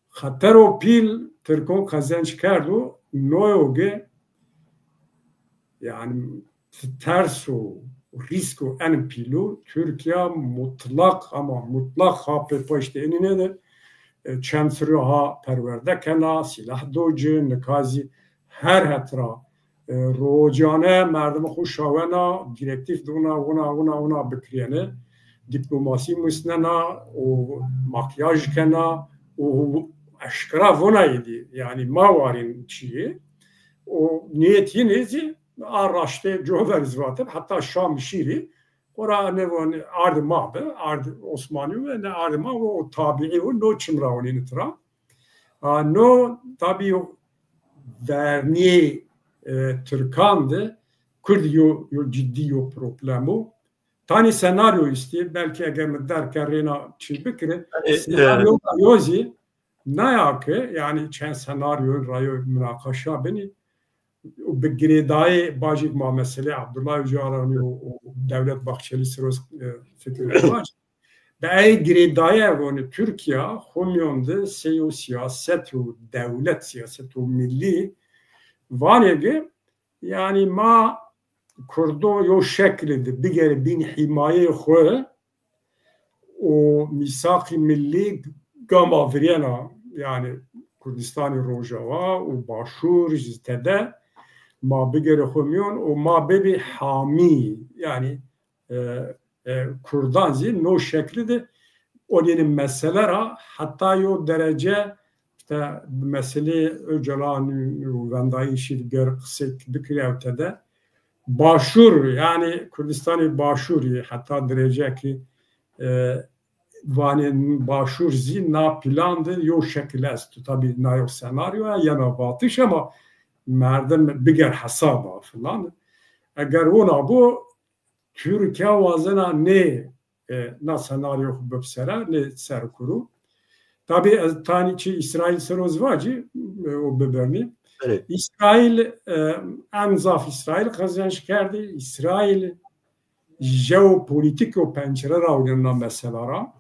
Xetero pîl Tirkon qezenc kerdo, no yo ge, yanî, terso, rîsko en pîlo, Tirkîya mutlaq, ama mutlaq ha pê paştê enîne de, e, çend sirî ha perwerde kena, sîlah do ci, nika zî her het ra, e, rocane merdimê xo şawena, dîrektîf dona, wina, wina, wina bikirîyene, dîplomasî musnena û makyaj kena û eşkera vona êdî. Yanî ma warîn çîyê. Û nîyet yînê zî a raştê cover zî vatib, heta Şam şîrî. Xora ne von ardê ma bi, ardê Osmanî ve ne ardê ma ve o tabîî o, no çim ra onîni tira. A, no tabî yo vernîyê, e, Tirkan de Kurd yo, yo cidî yo problem o. Tanî senaryo îstê, belkî eger mi derg ke rêna çî bikire. Senaryo yo zî naya ke, yanî çend senaryo ra yo munaqaşa binî. Û bi girêdayê bacêk ma meselê Abdullah Ocalanî û, û Devlet Bahçeli siro, e, fikir vac. Bi ey girêdaye vonê Tirkîya xo mîyon de sey o siyaset û dewlet, siyaset û millî vanê ge, yanî ma Kurdo yo şekilî de bigere bîn hîmayeyê xo û mîsaqî millî gama virêna, yanî Kurdistanî Rojawa û Başûr zî tede ma bigere xo mîyon û ma bibî hamî, yanî, e, e, Kurdan zî no şekilî de onînî mesele ra heta yo derece îşte bi meselê Ocalan û vendayîşî de ger qisek bikirî ew tede Başûr, yanî Kurdistanê Başûrî heta derecekî, e, vanê Başûr zî na plan de yo şekil esto. Tabî na yo senaryo ya, yena vatiş ama merdim biger hesaba filan. Eger wina bo, Tirkîya wazena nê, e, na senaryo xo bib sere, nê ser kuru. Tabî ez tanî çi Îsraîl ser o zî vacî, e, o bibirnî. Belê. Îsraîl, e, en zaf Îsraîl qezenc kerdî. Îsraîl jeopolîtîk o pencere ra winena mesela ra.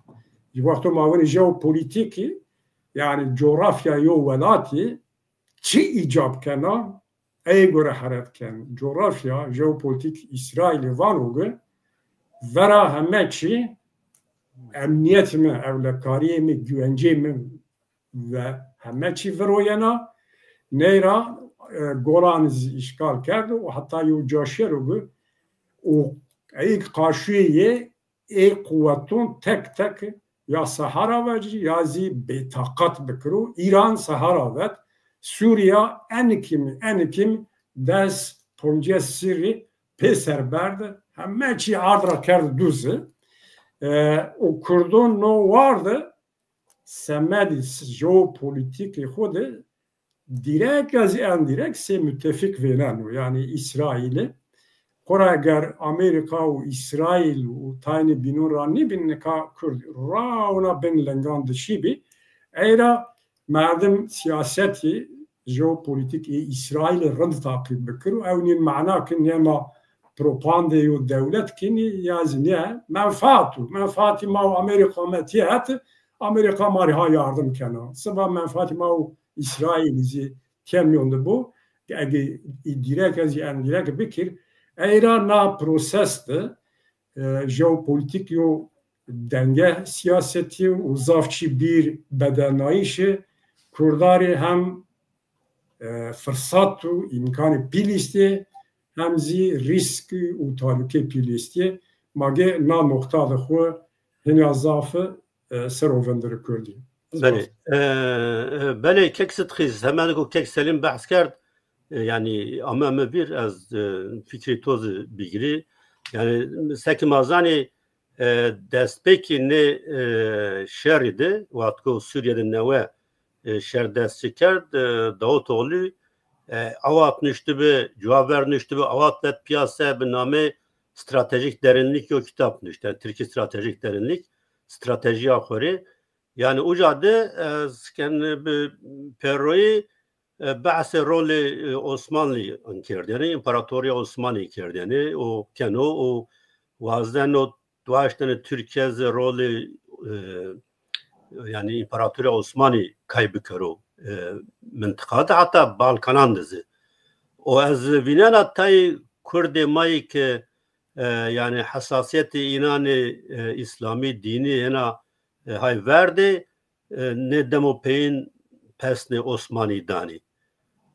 Ji wexto ma winî jeopolîtîkî, yanî cografya yo welatî, çi îcab kena, ey gore heret ken. Cografya, jeopolîtîk Îsraîlî vano ge, vera heme çî emnîyet mi, ewlekarîyê mi, güvencê mi ve heme çî viro yena. Ney ra, e, Golan zî îşgal kerdo û heta yo ca şero bi û ey qaşuyê yê ê quweton tek tek ya sehara vecî ya zî bêtaqat bikiro. Îran sehara vet. Sûriya enikî mi, enikî mi des poncês sirrî pêser berde. Heme çî ard ra kerd duzi. E, û Kurdon no war de semedî s-, jeopolîtîkê xo de dîrek ya zî endîrek sey mutefîq vêneno, yanî Îsraîlî. Xora eger Amerîka û Îsraîl û taynê bînon ra nêbîn, nika Kurd rawna bin lingan de şîbî. Ey ra merdim siyasetî jeopolîtîk ê Îsraîlî rind taqîb bikir û ew nîn mana ki nema propandê yo dewlet kinî ya zî nê menfaat û menfaatî ma û Amerîka me tîyet, Amerîka ma rê ha yardim kena. Siba menfaatî ma û Îsraîlî zî kemîyon de bo. Ege î dîrek ez zî endîrek bikir, ey ra na proses de e, jeopolitîk yo denge siyasetî û zaf çî bîr bedenayîşê kurdarî hem e, firsat û îmkanê pîl îstê, hem zî rîsk û talûkê pîl îstê. Ma gê na noqta de xwu hîna zaf e, ser o vindirî kurdî. Belê. E, e, belê, kek Sidxî, heme de ku kek Selîm behs kerd, e, yanî ame mi vîr, ez, e, fikrê to zî bigirî. Yanî seke ma zanî, e, destpêkê nê, e, şerî de, wexto Sûrîye de newe, e, şer dest çi kerd, e, Davutoğlu, e, awat nuştibi, cewab ver nuştibi, awat vet piyase bi namê Stratejik Derinlik yo kitab nuşt. Yanî Tirkî Stratejik Derinlik, stratejîya xo rê. Yanî uca de ez ken bi pêroyî, e, behsê rolê, e, Osmanlî kerdêne, Împaratorîya Osmanî kerdêne û keno û wazdeno waştene Tirkîye zî rolê, e, yanî Împaratorîya Osmanî kay bikero, e, mintiqa de, heta Balkanan de zî. Û ez vînena tayê kurdê ma yê ke, e, yanî hesasîyetê înan ê, e, îslamî dînî êna, e, hay verdê, e, nê demo peyîn pesnê Osmanî danî.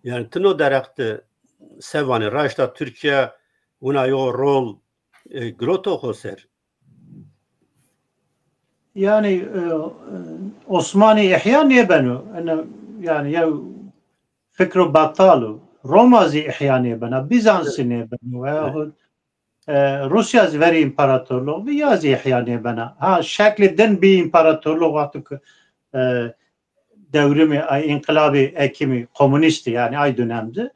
Yanî ti no derheq de se vanê, raşta Tirkîye wina yo rol, e, giroto xo ser? Yanî, e, e, Osmanî îhya nêbeno. Ene, yanî yew fikro betal o. Roma zî îhya nêbena, Bîzans zî nêbeno. Veyahut e, Rûsya zî verî împaratorluğ bî, ya zî îhya nêbena. Ha, şeklê din bî împaratorluğ wexto ke, e, dewrimê, ay, înqilabê ekimî komunîstî, yanî ay dönem de,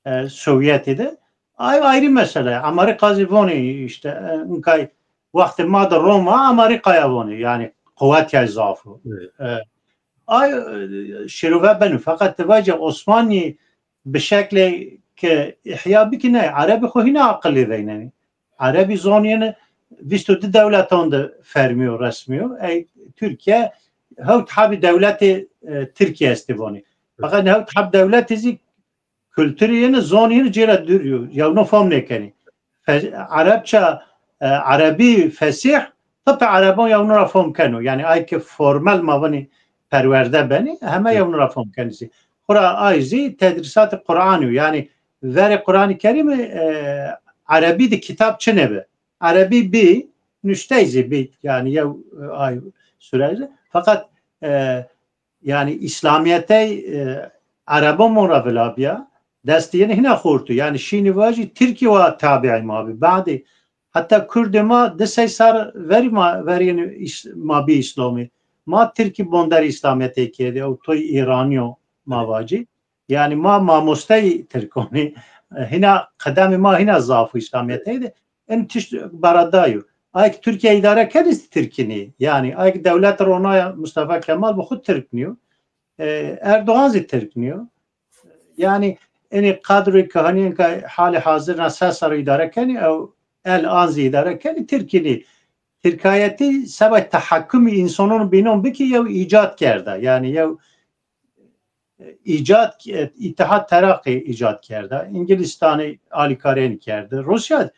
e, Sovyetî de, ay ayrı mesele. Amerîka zî vonê îşte, e, inkay wextê ma de Roma Amerîkaya vonê, yanî quwetîya zaf o. Evet. E, ay, e, şêrove beno. Feqet ti vajê Osmanî bi şeklê ke îhya bikî, ney, Erebî xo hîna aqilê veynenî. Erebî zonî yene vîst û di dewletan de fermî yo, resmî yo. Ey Tirkîye hewt hebî dewletê, e, Tirkîye estê vonî. Feqet hewt heb dewletê zî kulturî yene, zonî yene cêra dûr yo. Yewno fom nêkenî. Fe-, Erebça, e, Erebî fesîh, tipê Ereban yewno ra fom keno. Yanî ay ke formel ma vanî perwerde benî, heme yewno ra fom kenî zî. Xwura ay zî tedrîsatê Quranî yo. Yanî verê Quranî Kerîmî, e, Erebî de kitab çinê bi. Erebî bî, nuştey zî bî. Yanî yew, e, ay sure zî. Feqet, e, yanî îslamîyetey, e, Erebon mon ra vila bîya, destê yin hîna xort o. Yanî şînî vajî Tirkî wa tabîyê ma bî. Badî heta kurdê ma di sey serr verî ma, verî yin îs-, ma bî îslamî. Ma Tirkî bonderê îslamîyetey kerdî, ew toy Îranî yo ma vajî. Yanî ma mamostey Tirkonî, hîna qedemê ma hîna zaf o îslamîyetey de. In tişt beradayo. Ay ke Tirkîye îdare kenî zî Tirkî nî. Yanî ay ke dewlet ronaya Mustafa Kemal bi xwu Tirk nîyo. E, Erdogan zî Tirk nîyo. Yanî inî qedrê ke hanî inka halê hazir na se serr îdare kenî, ew el an zî îdare kenî, Tirkî nî. Tirkayetî seba tehakumî însanon bînon bikî yew îcad kerda. Yanî yew îcad, Îtîhad Teraqî îcad kerda. Îngilîstanî alîkarîyenî kerde. Rûsya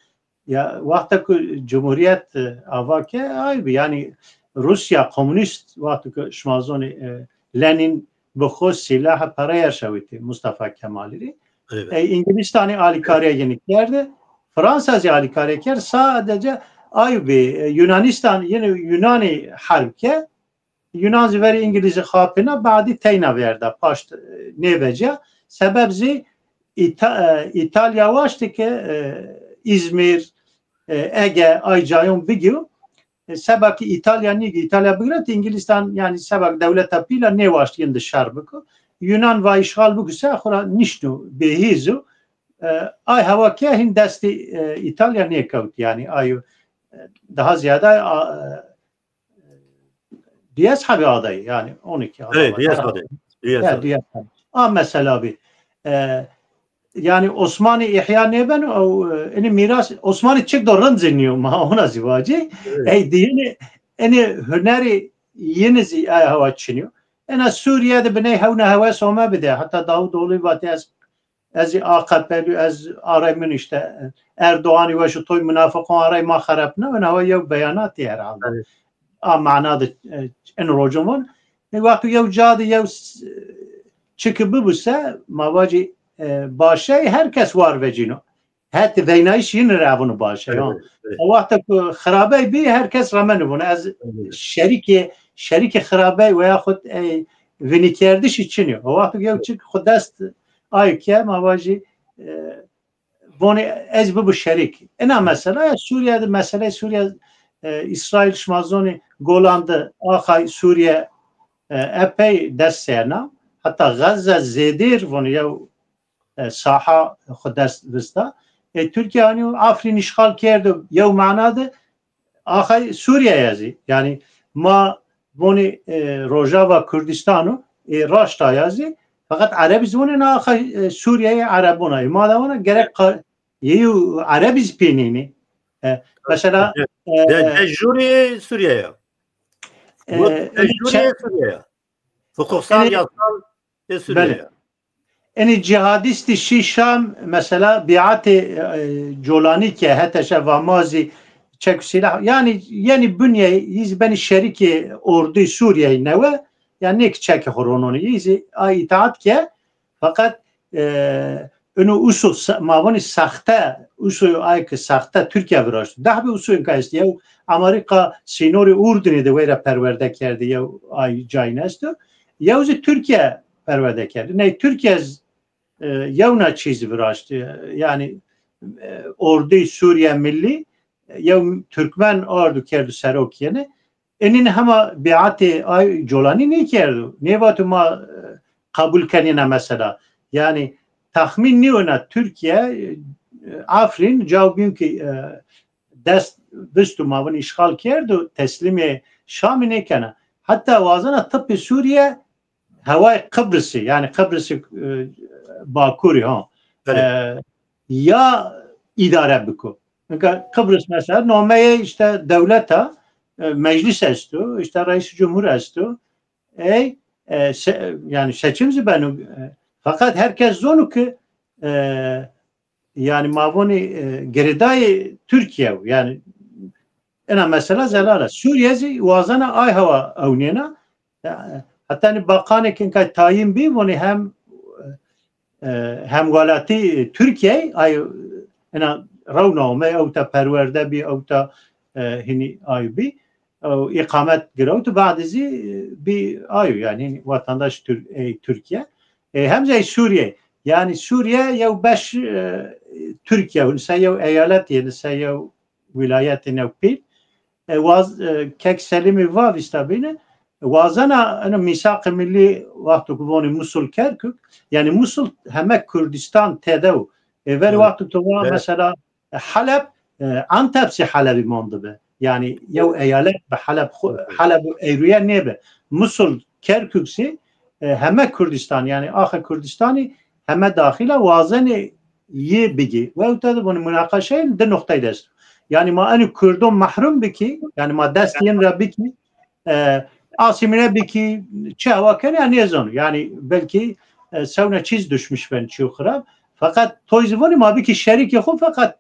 ya wexta ku cumhurîyet, e, ava ke, ay bî, yanî Rûsya komunîst, wexto ku şima zonî, e, Lenîn bi xwu sîlah perey erşawitî Mustafa Kemalî rê. Evet. E, Îngilîstanî alîkarîya yinî kerde. Fransa zî alîkarîya kerd. Sadece ay bî, e, Yunanîstan, yine Yunanî herb ke, Yunan zî verî Îngilîzî xapîna, badî teyna verda, paşt, e, nêvecîya. Sebeb zî Îta-, e, Îtalya waştî ke, e, Îzmîr, e, Ege, ay cayon bigîyo. E, seba ke Îtalya nîgî, Îtalya bigireti Îngilîstan, yanî seba ke dewleta pîl a nêwaşt yin de şer biko. Yunan va îşxal biko se, xwura nişto, bêhîz o. E, ay hewa ke hîn destê, e, Îtalya nêkewt, yanî ay, e, daha ziyade, a, e, Diyes hebî adayî, yanî on iki ada. Evet, Diyes adayî. Diyes adayî. A mesela bî. E, yanî Osmanî îhya nêbeno, ew, e, inî mîras Osmanî çik do rind zî nîyo, ma ona zî vacî. Ey dîyini, inî hunerî yini zî ay hewa çinîyo. Ena Sûrîye de biney hewna hewes ome bide. Heta Davutoğlu vatî ez, ez zî A K P'lî, ez arey min îşte Erdoğanî weş û toy munafiqon arey ma xerepna. Ena hewa yew beyanatî herhalde. A mana de, e, in rocon von. E, wexto yew ca de yew s-, çiki bibuse, ma vacî, e, başey her kes war vecîno. Het veynayîş yin re avûno başey, ha. O wexto ku xirabey bî, her kes remeno vûno. Ez şerîkê, şerîkê xirabey veya xwu, e, vinîkerdişî çinî yo. O wexto ku yew çik xwu dest ay ke, ma vacî, e, vonê ez bibu şerîk. Ina mesela ya Sûrîye de, meseleyê Sûrîye, e, Îsraîl şima zonê Golan de axay Sûrîye, e, epey dest sêna. Heta Gaza zêdêr vonê yew, e, saha xwu dest vista. E, Tirkîye anî Afrîn îşxal kerdo yew mana de axay Sûrîye ya zî. Yanî ma vonî, e, Rojava Kurdîstan o, e, raşta ya zî. Feqet Erebî zî vonê na axay, e, Sûrîyeyê Erebûn a. E, ma da vana gerek qa-, yew Erebî zî pê nînî. E, mesela, e, de, de jurê Sûrîye ya. E, de jurê Sûrîye ya. Hukuksal, yasal ê Sûrîye ya. Enê cîhadîstî şî Şam, mesela bîatê, e, Colanî ke hete şe va ma zî çek û sîlah, yanî yenî binye, yî zî benî şerîkê ordûyê Sûrîyeyî newe, yanî nê ki çekê xo rononê, yî zî ay îtaat ke, feqet, e, ino uso se-, ma vanî sexte, uso ay ki sexte Tirkîye viraşto. Dehbê uso inka est, yew Amerîka sînorê Urdunî de weyra perwerde kerdî, yew ay cayîn esto. Yew zî Tirkîye perwerde kerdî. Ney Tirkîye z-, e, yewna çî zî viraştî. Yanî, e, ordî Sûrîye Millî, e, yew Tirkmen ardo kerdo serok yenî. Enîn hema bîatê ay Colanî nêkerdo. Nêvato ma, e, qebul kenîna mesela. Yanî texmîn nîyona Tirkîye, e, Afrîn, caw bîn ki, e, dest visto ma vin îşxal kerdo, teslîmê Şamî nêkena. Heta wazena tipê Sûrîye hewayê Qibrisî, yanî Qibrisî, e, Bakurî, ha. E, ya îdare biko. Nika Qibris mesela nomeyê îşte dewleta, e, meclis esto, îşte reîs cumhur esto. Ey, e, se-, yanî seçim zî beno, e, feqet her kes zono ki, e, yanî ma vonî, e, girêdayê Tirkîye yo. Yanî ena mesela zelal a. Sûrîye zî wazena ay hewa ewnêna. E, heta nî baqanê ki inkay tayîn bî, vonî hem, e, hemwelatî Tirkîye, ay ena rewna ome, ewta perwerde bî, ewta, e, hinî ay bî. Ew îqamet girewt, badî zî, e, bî ayo, yanî hinî vatandaş Tür-, ey Tirkîye. E, hem zî ey Sûrîye. Yanî Sûrîye yew beş, e, Tirkîye, se yew eyalet yenî, se yew wîlayetê new pîl. E, waz-, e, kek Selîmî va vîsta bîne, wazena eno mîsaqê millî wexto ku vonê Musul Kerkuk, yanî Musul heme Kurdîstan tede wo. E, verê wexto to va mesela, e, Heleb, e, Antep zî Helebî mond bi. Yanî yew eyalet bi Heleb xu-, Heleb û eyruye nêbi. Musul, Kerkuk zî, e, heme Kurdîstan, yanî axa Kurdîstanî heme daxîl a, wazenê yê bigî. Wewta de bunî munaqeşeyê di noqteyî de esto. Yanî ma enî Kurdon mehrûm bikî, yanî ma dest yin ra bikî, e, asîmîle bikî, çi hewa kenê ya nêzano. Yanî belkî, e, sewna çîz duşmiş ben, çîyo xirab. Feqet toy zî vonî ma bikî şerîkê xo, feqet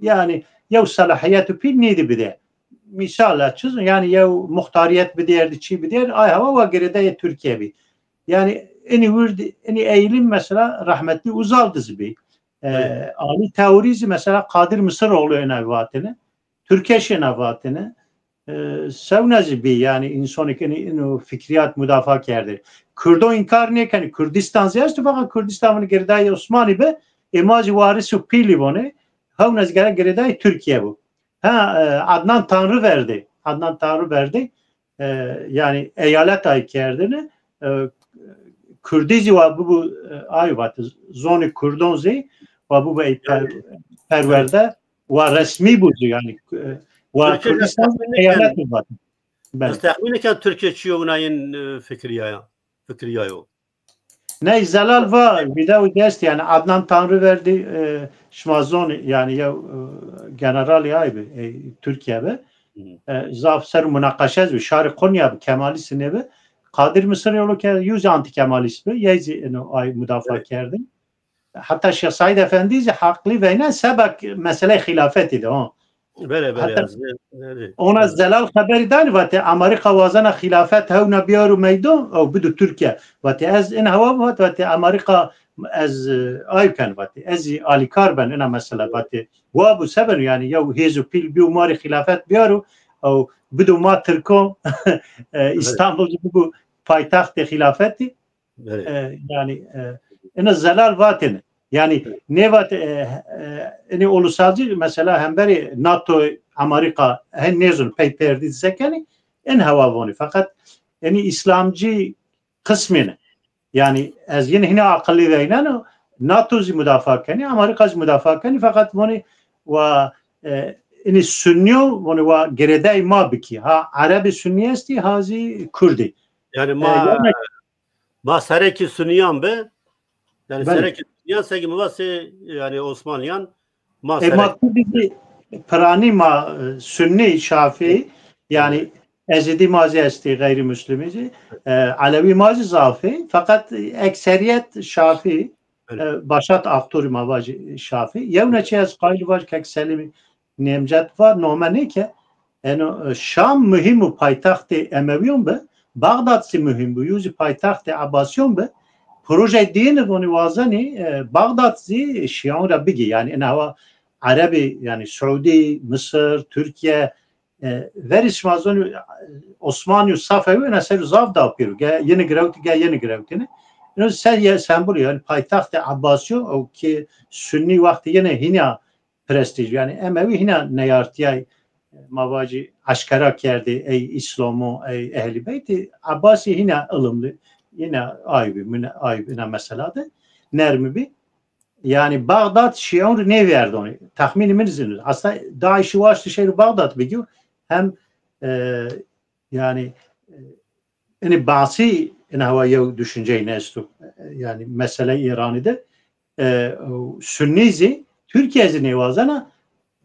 yanî yew selahîyet û pîl nêdî bide. Mîsal a çiz, yanî yew muxtarîyet bidêrdî, çî bidêrdî, ay hewa wa girêdayê Tirkîye bî. Yanî inî wirdî, inî eğilim mesela rehmetlî Uzal di zî bî. E, Alî Teorî zî mesela Qadir Misiroğlu ena vatêne. Türkeş ena vatêne. E, sewna zî bî, yanî însonê ke inî, ino fikrîyat mudafaa kerdê. Kurdo înkar nêkenê. Kurdîstan zî esto, feqet Kurdîstan vinî girêdayê Osmanî bi, ê ma zî waris û pîlî vonê. Hewna zî gerek girêdayê Tirkîye bo. Ha, e, Adnan Tanrıverdi. Adnan Tanrıverdi, e, yanî eyalet ay kerdêne, e, Kurdî zî wa bibo, e, ay vat, zonê Kurdon zî wa bibo ey per-, perwerde, wa resmî bo zî, yanî, e, wa Kurdistan zî eyalet vat. Ez texmîn nêken Tirkîye çîyo wina yin, e, fikrîyaya, fikrîyayo. Ney Zelal va, video dest, yanî Adnan Tanrıverdi, e, şima zonî, yanî yew, e, generalî ay bi, e, Türkiye bi. E, zaf ser munaqeşe ez bi, şarî Konya bi, Kemalîst nêbi. Kadir Mısıroğlu ke yew zî antîkemalîst bi, yey zî ino ay mudafaa kerdin. Heta Şêx Seîd Efendî zî heqlî veynen seba meseleyê xîlafetî de, ha. Belê, belê, heta ez, belê. Ona Zelal xeberî danî, vatê Amerîka wazena xîlafet hewna biyaro meydan, ew bido Tirkîye. Vatê ez in hewa vat, vatê Amerîka ez, e, ay ken, vatê ez zî alîkar ben ina mesela, vatê wa bu se beno, yanî yew hêzo pîl biyo ma rê xîlafet biyaro, ew bido ma Tirkon, e, Îstanbul bibo paytaxtê xîlafetî. E, yanî, e, ina Zelal vatêne. Yanî nêvat, e, e, inî ulusalcî mesela hemberî NATO, Amerîka hen nêzon pey perdî se kenî, in hewa vonî. Feqet inî îslamcî qismî ne. Yanî ez yine hîna aqilî veyneno, NATO zî mudafaa kenî, Amerîka zî mudafaa kenî, feqet vonî wa, e, inî sunnîyo, vonî wa girêdayî ma bikî. Ha erebî sunnî estî, ha zî kurdî. Yanî ma, e, yanî ma serekî sunîyan bi. Yanî serekî sunîyan seki mi va sey, yanî Osmanlîyan ma, e, ma serek. Kurdî zî piranî ma, e, sunnî, şafî, yanî ezîdî ma zî estî, gayrimüslimî zî, e, elewî ma zî zaf ê. Feqet ekserîyet şafî, e, başat aktorî ma vajî şafî. Yewna çî ez qayîl vaj kek Selîmî Nêmcet va nome nêke, eno, e, Şam muhîm û paytaxtê Emewîyon bi, Baxdad zî muhîm bi, yew zî paytaxtê Ebasîyon bi. Projeyê dîyine vonî wazenî, e, Baxdad zî şîyon ra bigî. Yanî ina hewa erebî, yanî Siûdî, Misir, Tirkîye, e, verî şima zonî, e, Osmanlî û Safewî ina ser zaf da pêro. Ge yeni girewtî, ge yeni girewtîne. Ino ser ye sembol, yanî paytaxtê Ebasîyon, ew ki sunnî wextî yine hîna prestîj. Yanî Emewî hîna neyartîyay, ma vajî eşkera kerdî, ey Îslamo, ey Ehlî Beytî, Ebasî hîna ilimli, hîna ay bî, min-, ay bî, ina mesela de nermî bî. Yanî Baxdad şîyon rê nêverdonî. Texmînî min zî. Aslında DAIŞî waştî şêro Baxdad bigîyo, hem, e, yanî, e, inî Basî ina hewa yew düşünceyî esto. Yanî meseleyê Îranî de, e, Sunnî zî, Tirkîye zî nêwazena.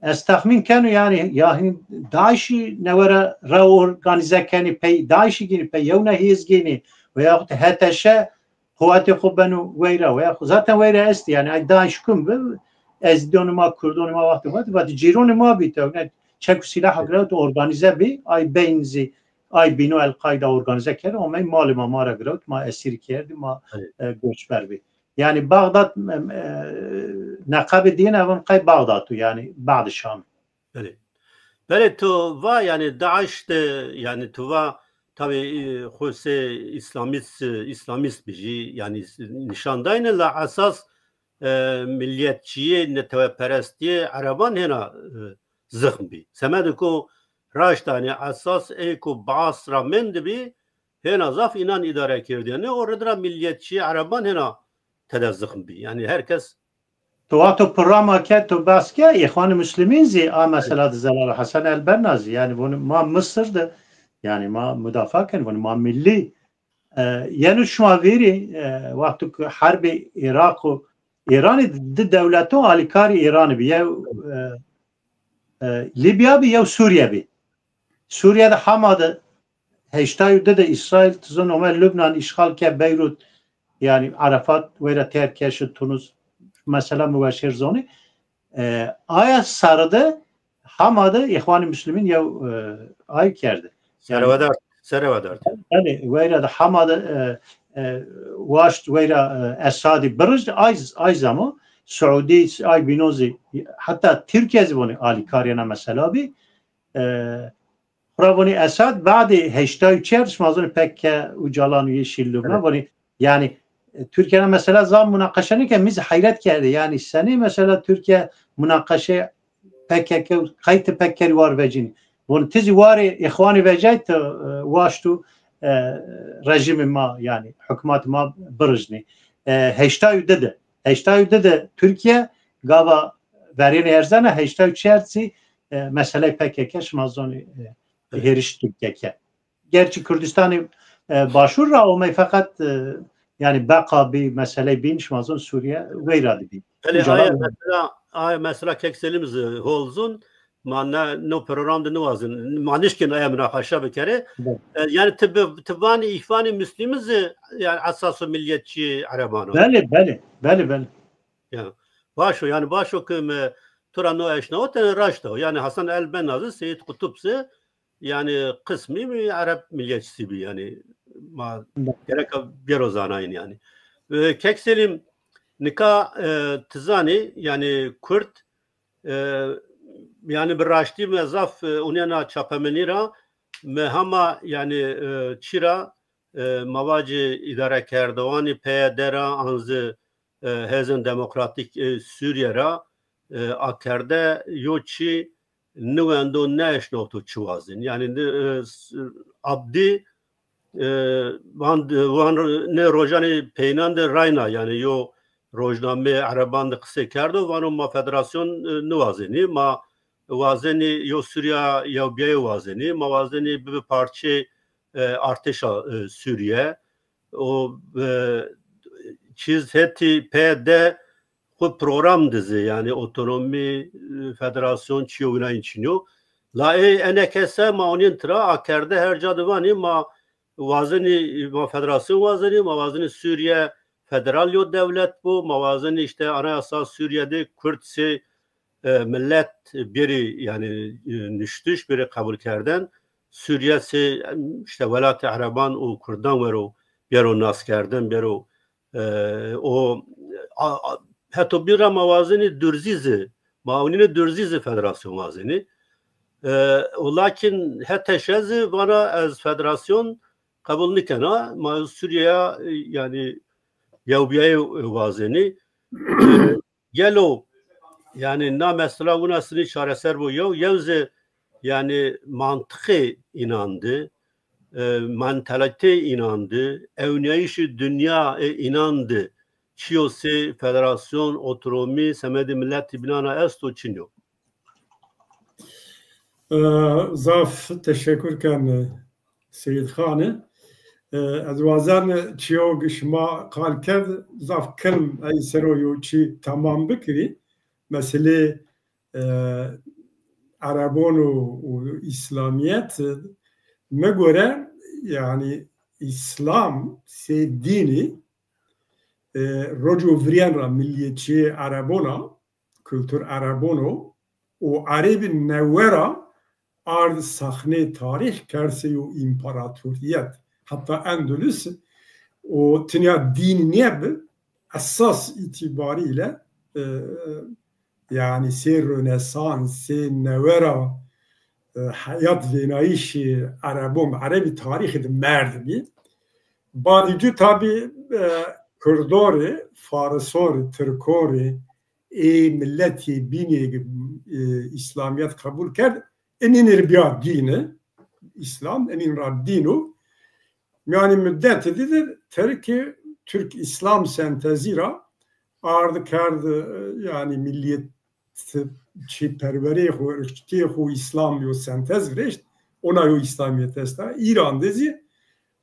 Ez texmîn keno, yanî ya hîn DAIŞî newe ra, ra organîze kenî, pey DAIŞî gînî, pey yewna hêz gînî, veyaxut HTŞ quwetê xo beno weyra, veya xo zaten weyra estî, yanî ay DAIŞ kum bi, Ezîdonê ma, Kurdonê ma wextê vatî, vatî cîronê ma bî, tewne çek û sîlaha girewt, organîze bî, ay beyn zî, ay bîno El-Qaîda organîze kerd, omey malê ma, ma ra girewt, ma esîrî kerdî, ma, e, goçber bî. Yanî Baxdad, e, e, neqebê dîyine evon qey Baxdad o, yanî Baxdê Şamî. Belê. Belê, to va, yanî DAIŞ de, yanî to va tabî, e, xo sey îslamîst, e, îslamîst bijî, yanî s-, nîşan dayne, la esas, e, millîyetçîyê, neteweperestîyê ereban hêna, e, zixm bî. Semedê ko raşt, yanî esas ey ko Baas ra mendibî, hêna zaf înan îdare kerdîyêne. O rê ra millîyetçîyê ereban hêna tede zixm bî. Yanî her kes. To wexto programa ke to behs ke, Îxwanê Muslimîn zî a mesela de Zelal Hesen Elbenna zî, yanî vonî ma Misir de, yanî ma mudafaa ken, vonî ma millî. E, yeno şima vîrî, e, wexto ke herbê Îraq û Îranî, di dewleto alîkarî Îranî bi. Yew, e, e, Lîbya bi, yew Sûrîye bi. Sûrîye de hema de heştay û di de Îsraîl, ti zon, ome Lubnan îşxal ke, Beyrût, yanî Arafat weyra terk ke şi Tunus, mesela mi weşêr zonî. E, aya serre de hema de Îxwanê Muslimîn yew, e, ay kerde. Yanî serewedar, serewedar. Belê, weyra de hema de, e, e, waşt weyra, e, Esadî birijt, ay, ay zamo Siûdî, ay bîno zî, heta Tirkîye zî vonî alîkarî ena mesela bî. E, Xura vonî Esad, badê heştay û çar, şima zonî P K K, Ocalan û Yeşil Lubnan, evet, vonî, yanî, e, Tirkîye ra mesela zaf munaqeşe nêke, mi zî heyret kerdî. Yanî senî mesela Tirkîye munaqeşe P K K û qey ti P K K rî war vecînî? Vonî ti zî warê Îxwanî vecay, ti, e, waşt û, e, rejîmê ma, yanî hukmat ma birijnî. E, heştay û di de, heştay û di de Tirkîye gava verêne erzena, heştay û çar zî, e, meseleyê P K K, şima zonî, e, hêriş Tirkîye ke. Gerçî Kurdistanê, e, Başûr ra omey, feqet, e, Yanî beqa bî, meseley bîn, şima zon Sûrîye weyra de bî. Belê, aye mesela, aye mesela Kek Selîm zî hol zon, ma ne, no program de niwazin, ma nişkin aye munaqaşa bikerê. E, yanî ti bi, ti vanî Îhvanî Muslîmî zî, yanî esas o milliyetçî Ereban o. Belê, belê, belê, belê. Ya. Baş o, yanî baş o ke mi to ra no eşnawitene raşt o. Yanî Hasan el-Benna zî, Seyîd Kutub zî, yanî qismî mi Ereb milliyetçîsî bî, yanî ma gereka bêro zanayîn yanî. E, Kek Selîm, nika, e, ti zanî, yanî Kurd, e, yanî bi raştî mi zaf, e, unena çapemenî ra, mi hema yanî, e, çî ra, e, ma vacî îdarekerdoxanî P Y D ra, an zî, e, Hêzên Demokratîk, e, Sûrîye ra, e, akerde yo çî niwendo, nêeşnawto çi wazên. Yanî, e, s-, Abdî, e, van, van nê rojanê peyînan de rayna, yanî yo rojnameyê Ereban de qisey kerdo, vano ma federasyon, e, niwazenî, ma wazenî yo Sûrîya yewbîyayî wazenî, ma wazenî bibi parçeyê, e, artêşa, e, Sûrîye. O, e, çîz hetî P Y D xwu program de zî, yanî otonomî, e, federasyon, çîyo wina în çin yo. La ê enekese ma onîn tira akerde, her ca de vanî ma wazenî, ma federasyon wazenî, ma wazenî Sûrîye federal yo dewlet bo, ma wazenî îşte Anayasa Sûrîye de Kurd sey, e, millet bêrî, yanî, e, nuştiş, bêrî qebul kerden, Sûrîye sey, em, îşte welatê Ereban û Kurdan wero, bêro naskerdin, bêro E, o, a, a, heto bîn ra ma wazenî Durzî zî, ma ewnîne Durzî zî federasyon wazenî. E, o lakin HTŞ zî vana ez federasyon qebul nikena, ma Sûrîyeya, e, yanî yewbîyayî, e, wazenî. E, gelo, yanî na mesela wina sinî çareser bo yew, yew zî yanî mantiqê înan de, e, mentalîteyê înan de, ewnîyayîşê dinya ê înan de çîyo sey federasyon, otonomî, semedê miletî bînan a esto, çin yo? E, zaf teşekur ken, e, Seyîd Xanî. E, ez wazen çîyo ke şima qal kerd, zaf kilm ey ser o yo çî temam bikirî. Meselê, e, Erebon û, û Îslamîyet, e, mi gore, yanî Îslam sey dînî, e, roco virîyen ra millîyetçîyê Erebon a, kultur Erebon o, û Erebî newe ra ard saxneyê tarîx, kerd sey yo împaratorîyet. Heta Endulus û tinya dîn nêbi, esas îtîbarî ile, e, yanî sey Rönesans, sey newe ra, e, heyat vênayîşê Erebon, Erebî tarîxî de merdimî. Badî cû tabî, e, Kurdo rê, Fariso rê, Tirko rê, ê miletê bînê, e, Îslamîyet qebul kerd, inîn rê bîya dîn, Îslam, inîn ra dîn o. Mîyanê mudetî de, de Tirkî, Türk-İslam sentezî ra ard kerd, e, yanî millîyetçîperwerê xwu, irqçîtîyê xwu Îslam yo sentez virêşt, ona yo Îslamîyet esta. Îran de zî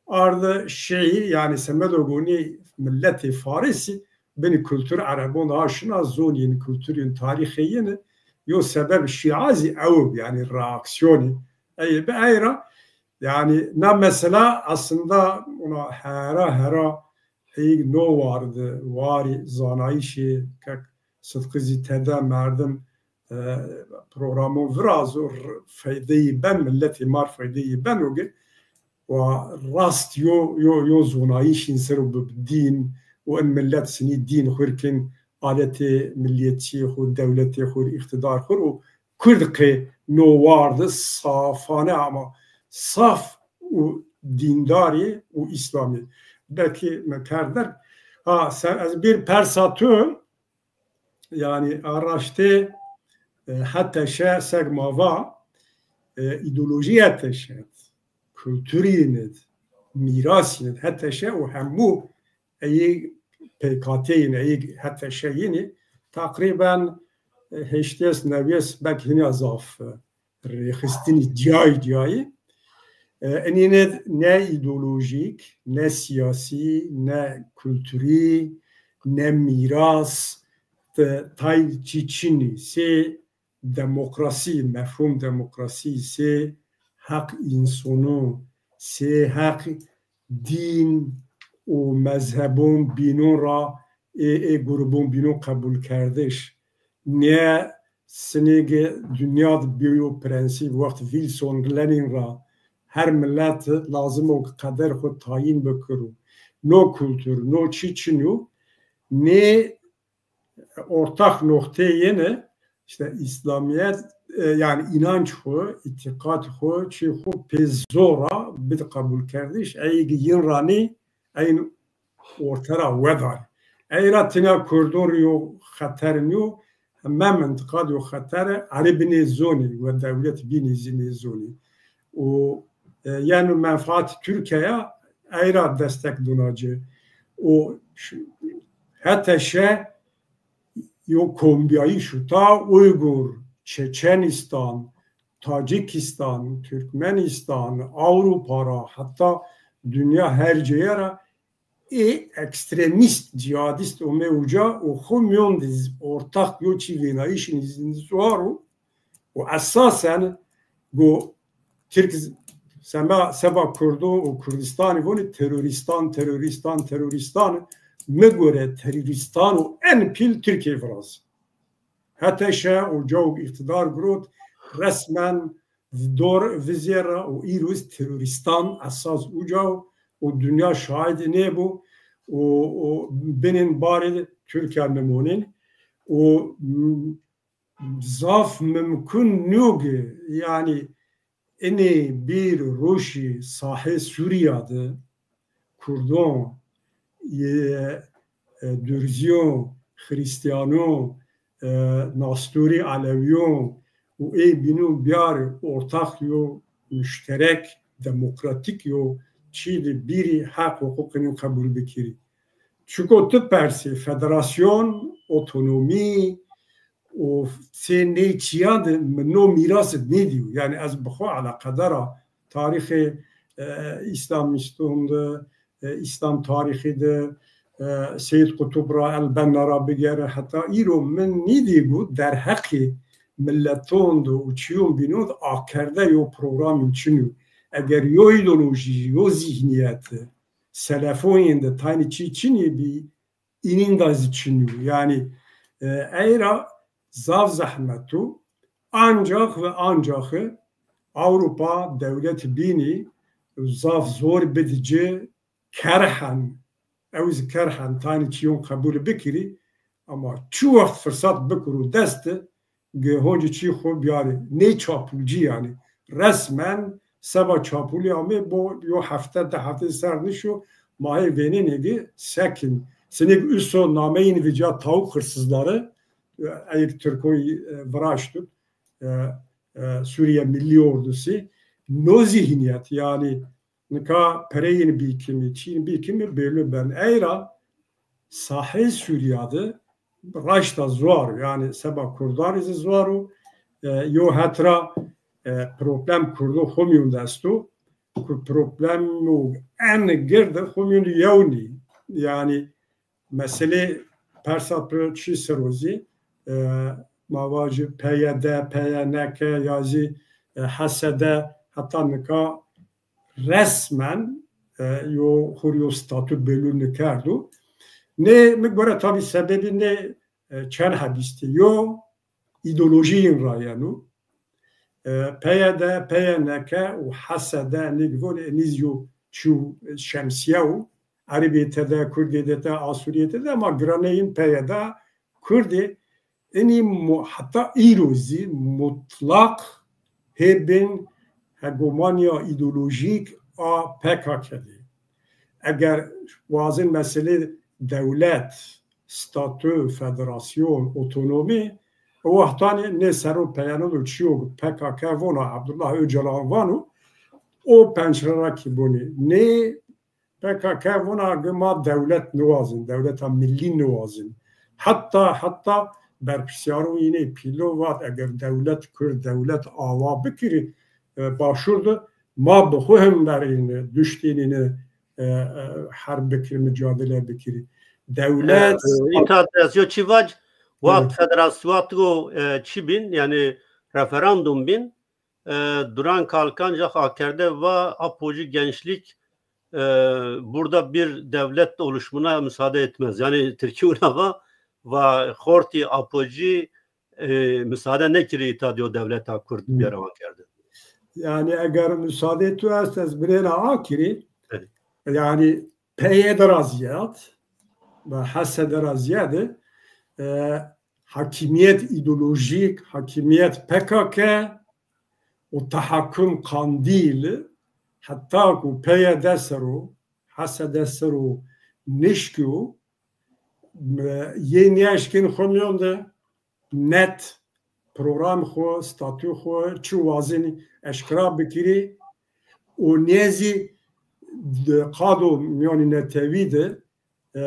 ard Şîî, yanî semedo gonî miletê Farisî, binî kultur Erebon de ha şina, zonî yin, kultur yin, tarîxê yin, yo sebeb Şîa zî ew bi, yanî reaksîyonî ey bi. Ey ra, yanî na mesela aslında ona hera hera ey no war de, warî zanayîşê kek Sidqî zî tede merdim, e, programon virazo, r-, feydeyî ben, miletê ma rê feydeyî ben o ke wa rast yo, yo, yo zonayîşîn ser o bi dîn û in milet sinî dîn xwu rê kin aletê millîyetçîyê xwu, dewletê xwu rê, îqtîdar xwu rê û Kurd qê no war de safane ama saf û dîndarî û Îslamî. Belkî me kerder. Ha, se-, ez bir persa tu, yanî araştê, e, HTŞ seg ma va, e, îdeolojî HTŞ, kulturî yin id, mîrasî yin id, HTŞ û hemû ey PKK yin, ey HTŞ yin id, teqrîben, e, heştês newês belkî hîna zaf, e, rêxistinî cayî cayî. E, inîne ne îdeolojîk, ne sîyasî, ne kulturî, ne mîras, te-, tay çî çinî. Sê demokrasî, mefhûm demokrasî, sê heq însonû, sê heq dîn û mezhebon bînon ra ê, ê grubon bînon qebulkerdiş. Nê sinêge dinya de bîyo prensîp wext Wilson Lenin ra her millet lazim o ki qeder xwu tayîn bikiro. No kultur, no çî çin o. Nê ortax noxteyê yene, işte, İslamiyet, e, yani inanç xwu, îtîqat xwu, çî xwu pê zor a bid qebulkerdiş. Ey ki yin ra nî, eyn orte ra wedarî. Ey ra tîna Kurdon rî yo xeter nîyo, heme mintiqa de yo xeter e, Erebî nêzonî we dewlet bînî zî nêzonî. Û, e, yeno menfaat Tirkîya ey ra destek dona ci. Û ş-, hete şe yo kombîyayîş o ta Uygur, Çeçenistan, Tacikistan, Türkmenistan, Avrupa ra, heta dinya her ceye ra ê ekstremîst, cîhadîst ome uca û xwu mîyon de z-, ortax yo çî vênayîşî nîzin zuar o û esasen go Tirk z-, sema, seba Kurdo û Kurdistanî vonî terorîstan, terorîstan, terorîstan. Mi gore terorîstan û en pîl Tirkîye viraz. Hete şe û cawk îqtîdar girot, resmen dor vizêra û îro zî terorîstan esas uca û dinya şahidî nêbo û, û binên barê Tirkîya nimonên û, m-, zaf mimkun nîyo ki, yanî, inê bîr roşî sahê Sûrîya de Kurdon, yê, e, Durzîyon, Xirîstîyanon, e, Nastorî, Elewîyon û ê bînon biyarî ortax yo muşterek, demokratîk yo çî de bîrî heq huqûqî nî qebul bikirî. Çiko ti persê federasyon, otonomî û sê nê çîyan de mi no mîras id nêdîyo. Yanî ez bi xo eleqedar a tarîxê, e, îslamîston de, e, îslam tarîxî de, e, Seyîd Qutub ra, El Benna ra bigere heta îro mi nîdî ku derheqê mileton de û çîyon bînon de akerde yo programîn çin yo. Eger yo îdeolojî, yo zîhnîyet, selefoyên de taynî çî çinî bî, înîn de zî çinî yo. Yanî, e, ey ra zaf zehmet o. Ancax ve ancaxî Ewropa dewlet bînî zaf zor bidi ci kerhen, ew zî kerhen taynî çîyon qebul bikirî, ama çi wext firsat bikiro dest de, gi honcî çî xo biyarî. Nê çapulcî yanî. Resmen seba çapulî ame bo yo hefte, di hefte ser nişo, ma hê vênenê gi sekin. Sinêk uso nameyîn vica tavuk hırsızları, e, eyr Tirkoyî, e, viraştut, e, e, Suriye Milli Ordusu. No zîhnîyet, yanî nika pereyên bîkimî, çîn bîkimî belli ben. Ey ra sahê Sûrîya de raşta zuar o, yanî seba Kurdan rê zî zuar o. E, yo het ra, e, problem Kurdo xo mîyon de esto. Ku problem o en gird xo mîyon de yew nî. Yanî meselê persa piro çi ser o zî, e, ma vajî P Y D, P Y N K ya zî, e, H S D heta nika resmen, e, yo xo rê yo statû belû nikerdo. Nê mi gore tabî sebebî nê, e, çend hebîstî. Yo îdeolojîyên ra yeno. E, P Y D, P Y N K û H S D nêk vonê nîz yo çî, e, şemsîye o. Erebî tede, Kurdî de te, Asûrîye tede, ama giraneyên P Y D, Kurdî. Inî mu-, heta îro zî mutlaq hê bin hegemoniya îdeolojîk a P K K de. Eger wazin meselê dewlet, statû, federasyon, otonomî, o wextanê nê sero peyeno do çîyo P K K vona, Abdullah Ocalan vano, o pençre ra kî bonê. Nê P K K vona gi ma dewlet niwazin, dewleta millî niwazin. Heta, heta berpirsîyaro yînê pîlo vat, eger dewlet Kurd, dewlet awa bikirî, e, Başûr de ma bi xwu hem verîne, duştînîne, e, e, herb bikirî, micadele bikirî. Dewlet... E, e, îta de ez yo çî vac, waxt federasyon, e, çî bîn, yanî referandum bîn, e, Duran Kalkan jax akerde va Apoji gençlik, e, burada bir devlet oluşumuna müsaade etmez. Yanî Tirkî wina va, va xortî Apoji, e, müsaade nekirî îta de yo dewleta Kurd bîyara akerdi. Yanî eger müsaade tu est, ez birêna akirî. Evet. Yanî P Y D ra ziyad ve H S D ra ziyade, e, hakimiyet îdeolojîk, hakimiyet P K K û tehakum Qandîl, heta ku P Y D ser o, H S D ser o nişkîyo, e, yê nêeşkên xo mîyon de net program xo, statû xo, çi wazenî eşkera bikirî û nêzî de qado mîyanî netewî de, e,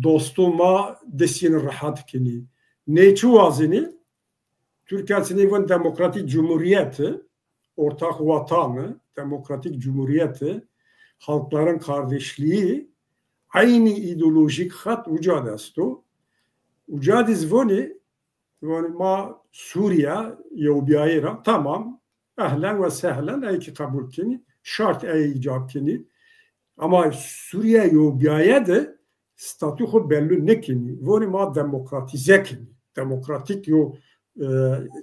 dostû ma destîn rehet kinî. Nê çi wazenî? Türkiye sinî vun demokratik cumhuriyeti, ortak vatanı, demokratik cumhuriyeti, halkların kardeşliği, aynı ideolojik hat uca desto. Uca diz voni, voni ma Suriye yewbiyayî ra, tamam, ehlen ve sehlen, ey ki kabul kinî, şart ey icab kinî. Ama Suriye yewbiyaye de statü xo belli nêkinî. Vonî ma demokratîze kinî. Demokratîk yo, e,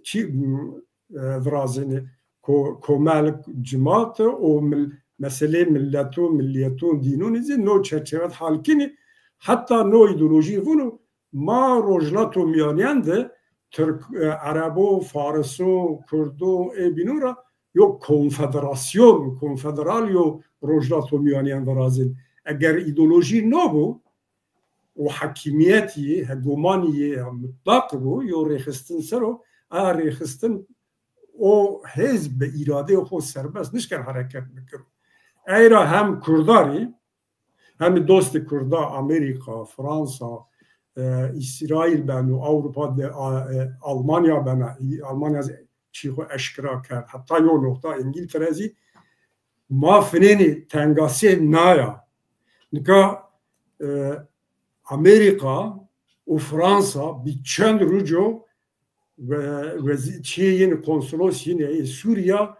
çi, e, virazenî ko-, komel, cimat û mil-, meselê milleto, milliyeto, dînon zî no çerçeve de hal kinî. Heta no îdeolojî vûno ma Rojnato Mîyanîyen de Tirk, e, Erebo, Fariso, Kurdo, ê bînon ra yo konfederasyon, konfederal yo Rojnato Mîyanîyen virazên. Eger îdeolojî no bo, û hakîmîyetî, hegemonîyê mutlaq bo, yo rêxistin ser o, a rêxistin o hêz bi îradeyê xo serbest nişken hereket bikiro. Ey ra hem kurdarî, hem dostê kurda, Amerîka, Fransa, e, Îsraîl beno, Ewropa de, a, e, Almanya bena, Almanya çî xo eşkera kerd. Heta yo noqta Îngîltere zî ma finênî tengasê naya. Nika, e, Amerîka û Fransa bi çend rûco ve-, wezî-, çiyê yeni konsolos yeni ê Sûriya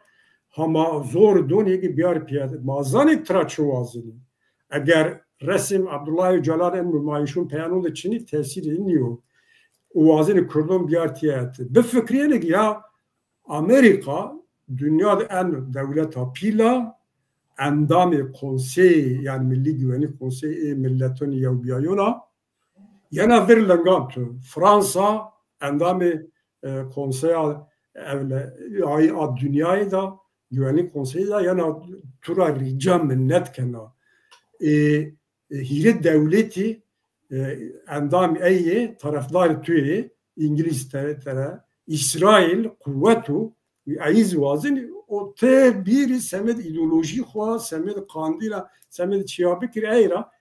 hama zor donê ki biyar piyade. Ma zanê tira çi wazenî. Eger resim Abdullah Öcalan en nümayişun peyanun de çinî tesîrî nîyo. Û wazenî Kurdon biyar tiyate. Bifikrîyenê ki ya Amerîka dinya de en dewleta pîl a, endamê konseyê, yanî Milli Güvenlik Konseyi ê Milleton Yewbîyayon a, yena vir lingan tu. Fransa endamê, e, konseya ewle, ay, a dinyayê de, Güvenlik Konseyi de yena tu ra rîca minnet kena. E, e, hîrê dewletî, e, endamî ey yê, tarafdarî tu yê, Îngilîz te-, tere, Îsraîl, quwet o, ey zî wazenî, o tê bîrî semed îdeolojî xo, semed Qandîl a, semed çiya bikir ey ra,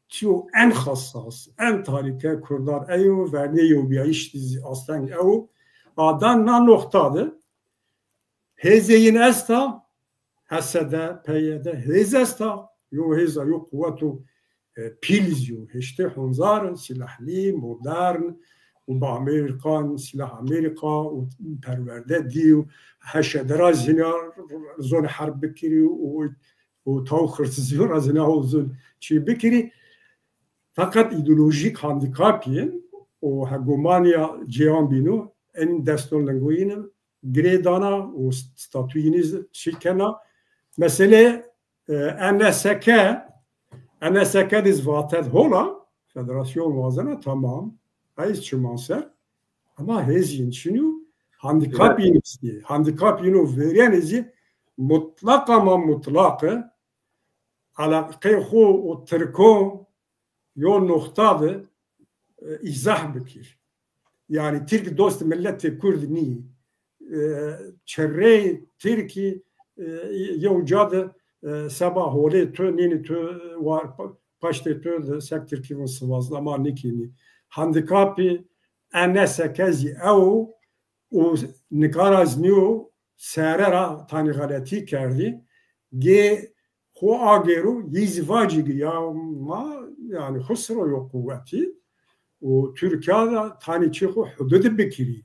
çiyo en hassas, en talîke kurdan ey o, vernê yewbîyayîş de zî asteng ew o. A dan na noqta de, hêzê yin esta, H S D, P Y D, hêz esta, yo hêza, yo quwet o, e, pîl zî yo, heştê honzar, silahlî, modern, û bi Amerîkan, silah Amerîka, û perwerde dî, û H S D ra zîna zon herb bikirî, û, û taw xirtizîyo ra zîna o zon çî bikirî. Feqet îdeolojîk handîkapî yin, û hegemonîya cêyan bîno, en deston lingo yin girê dana û statuyînî zî çî kena. Meselê, e, N S K, N S K de zî vated hol a, federasyon wazena, tamam. Ey zî çiman ser. Ama hêz yin çin o, handîkap yin zî. Handîkap yin o verîyenê zî mutlaq ama mutlaq e, alaqeyê xo û Tirkon yo noqta de, e, îzah bikir. Yanî Tirk dost milletê Kurd nîyî. E, çerreyê Tirkî, e, yew ca de, e, seba holê tu, nînî tu, war, pa-, paştê tu de sek Tirkî vun sivazlama nîkînî. Handîkapî N S K zî ew o, û nika ra zî nîyo, sere ra tanî xeletî kerdî. Gê xo agêro, yî zî vacî ki ya ma, yanî Xusro yo quwetî û Tirkîya de tanî çî xo hududî bikirî.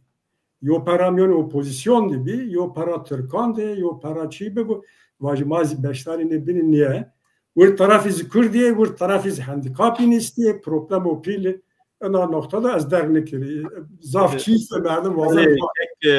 Yo pera mîyon opozîsyon de bî, yo pera tirkan de, yo pera çî bibo. Vajî ma zî beşdarî nê binî nîye. Wir terefî zî kurdî yê, wir terefî zî hendîkapî nîstî yê, problemo pîl ê. Ina noqta de ez derg nikirî. Zaf çî se merdim wazen. Yanî, tek, e,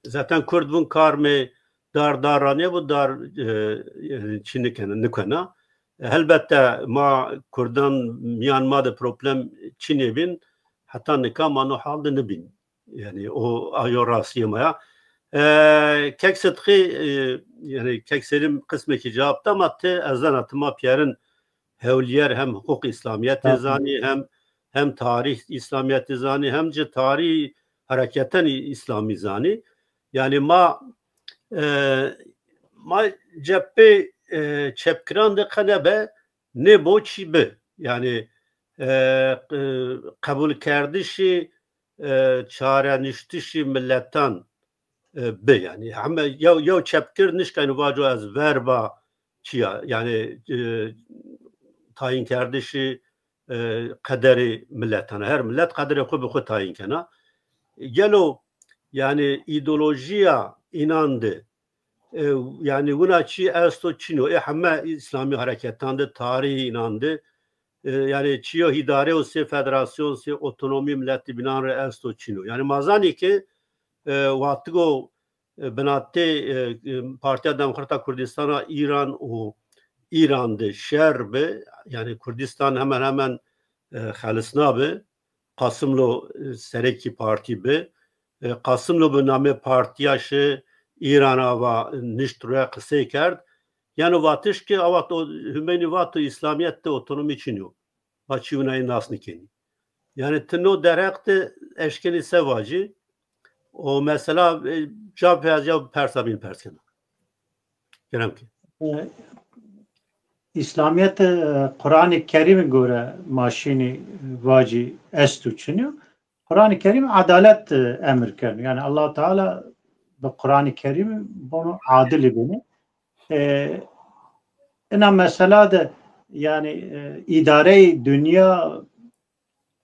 zaten kurd vun karmê dar dar ra nêbo, dar, e, yanî çî nikena, nikena. Helbette ma kurdan mîyan ma de problem çînê bîn, heta nika ma no hal de nibîn. Yanî o ayo rastîyê ma ya. E, kek Sidqî, e, yanî kek Selîm qismekî cewab da, ma ti ez zana ti ma pîyerin hewlîyer hem huquq Îslamîyetê zanî, hem, hem tarîh Îslamîyetê zanî, hem ci tarîh hereketen Îslamî zanî. Yanî ma, e, ma cephê, e, çepkiran de qe nebe, nêbo çî bi. Yanî, e, e, qebulkerdişî, e, çareniştişî miletan, e, bi. Yanî heme yew, yew çepkir nişkeno vaco ez verba çîya, yanî, e, tayînkerdişî, e, qederê miletan a. Her milet qederê xo bi xo tayîn kena. Gelo, yanî, îdeolojîya înan de, e, yanî, wina çî esto çin o. Ê heme îslamî hereketan de, tarîhê înan de, e, yanî, çîyo îdare û sê federasyon, sê otonomî miletî bînan rê esto çin o. Yanî, ma zanî ke, e, wextigo e, binatê, e, e, Partîya Demokrata Kurdîstan a Îran û Îran de şer bi, yanî Kurdîstan hemen hemen, e, xelisna bi. Qasimlo, e, serekî partî bi. E, Qasimlo bi namê partîya şi Îran a va nişt rue qisey kerd. Yanî vatiş ke a wext o Humeynî vato Îslamîyet de otonomî çin yo. Ma çî winayî nas nîkenî. Yanî ti no derheq de eşkenî se vacî? O mesela, e, cewab ez ya persa bîn pers kena. Kerem ke. E, Îslamîyet, e, Quranê Kerîmî gore ma şînî vacî esto çin yo. Quranê Kerîm edalet, e, emir keno. Yanî Allah Teala bi Quranê Kerîm bono adilî bînî. E, ina mesela de, yanî, e, îdareyê dinya,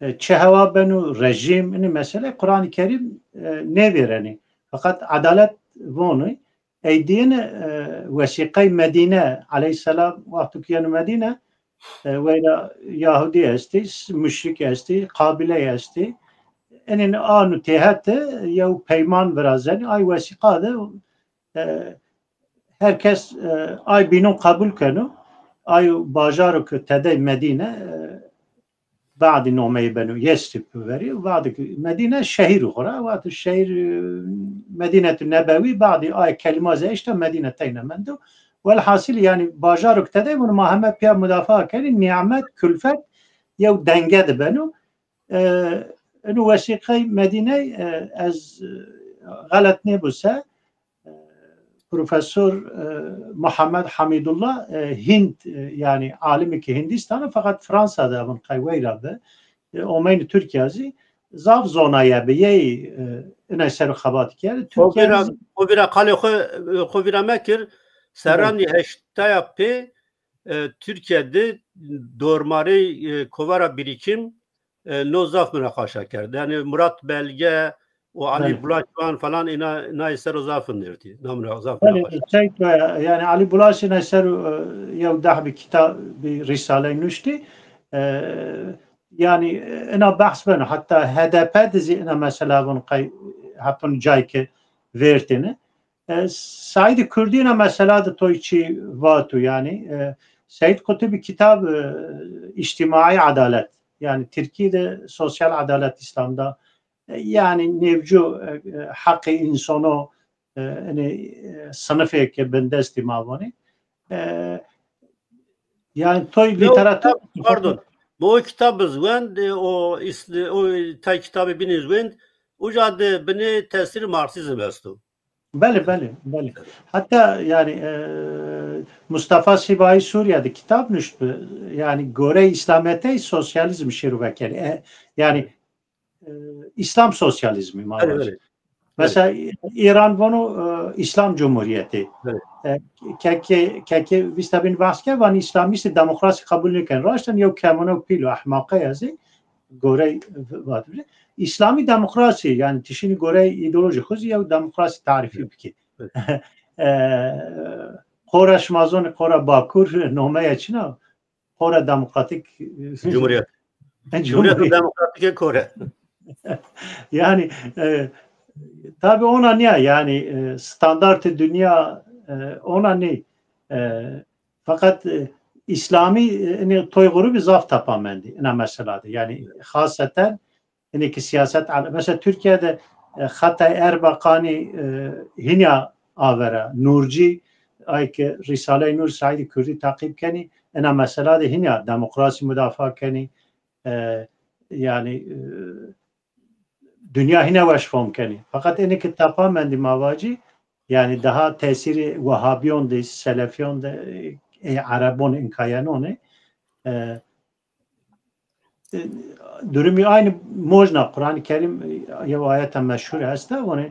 e, çi hewa beno, rejîm, inî mesele Quranê Kerîm, e, nêvêrenî. Feqet edalet vonî. Ey dîyine, e, wesîqey Medîne, aleyhîsselam wexto ke yeno Medîne, e, weyra Yahudî estî, s-, muşrîk estî, qabîley estî. Enîn a nû têhet de yew peyman virazenî, ay wesîqa de, e, her kes, e, ay bînon qebul keno. Ay bajaro ke tedey Medîne, e, badî nomeyê beno Yesrib verî, badî ki Medîne şehîr xo ra, wexto şehîr, e, Medînetu Nebewî, badî ay kelîma zî eşta Medîne teyna mendo. Welhasil, yanî, bajaro ke tede vûn ma heme pîya mudafaa kenî, nîmet, kulfet yew denge de beno. E, ino wesîqey Medîney, e, ez, e, xelet nêbo se, e, Profesor, e, Muhammed Hamidullah, e, Hînd, e, yanî alimî ke Hindîstan a, feqet Fransa de vûn qey weyra bi. E, omeynî Tirkîya zî zaf zonaye bi, yey, e, inay ser o xebatî kerdî. Xo Tirkîya vîra, zî xo vîra qalê xo, xo vîra mekir, serranî heştaya pê, e, Tirkîya de dormarê, e, Kovara Birîkim, e, no zaf munaqaşa kerd. Yanî Murat Belge û Ali Bulaç van falan îna, îna ser o zaf nêrtî. Na muna-, zaf munaqaşa. Belê, şey, e, yanî Ali Bulaç îna ser o, e, yew dehbî kitabî, rîsaley nuştî. E, yanî, e, ina behs beno. Heta H D P de zî ina mesela vûn qey hepûn cay ke vêrtêne. E, Saîdî Kurdî ina mesela de toy çî vato, yanî, e, Seîd Qutubî kitab, e, Îctîmaî Edalet, yanî Tirkî de Sosyal Edalet Îslamda, e, yanî nêvco, e, e, heqê însono, e, enê, e, sinifê ke bindestî ma vonî. E, yanî toy lîteratur. Pardon. Mi o kitab iz wend, e, o îs-, o tay kitabê bîn iz wend, uca de binê tesîrê Marksîzm esto. Belê, belê, belê. Heta yanî, e, Mustafa Sîbaî Sûrîye de kitab nuştbi. Yanî goreyê Îslamîyetey sosyalîzm şêro vekerî. E, yanî, e, Îslam sosyalîzmî ma vajî. Belê, belê. Mesela İran vono e, İslam Cumhuriyeti. E, keke, keke vîsta bin bahs ke van İslamîstî demokrasî qebul nêken. Raşten yew kemone û pîl û ehmaqe ya zî gorey vatibî. İslami demokrasî, yani tişinî gorey ideolojî xwu zî yew demokrasî tarîfî bikî. E, qora şima zonî, qora Bakur, nomeya çin a? Qora demokratîk Cumhuriyet. Cumhuriyet Demokratîk Kore. Yani e, tabi ona niya, yani e, standartê dinya e, ona nî. E, fakat e, İslami e, inê toy grubî zaf tapa mendî ina mesela de. Yani xaseten inê ki siyaset al-, mesela Türkiye de e, Xetay Erbakanî e, hînya avera, Nurcî, ay ki Risaley Nur Saîdî Kurdî taqîb kenî, ina mesela de hînya demokrasî mudafaa kenî. E, yani e, dinya hîne weş fom kenî. Fakat enê ki tapa mendî ma vacî, yani daha tesîrê Wehabîyon de, Selefîyon de, e, Erebon inkayenon ê. E, e, durumî aynî mojna Quran-ı Kerim e, yew ayeta meşhur esta, vanê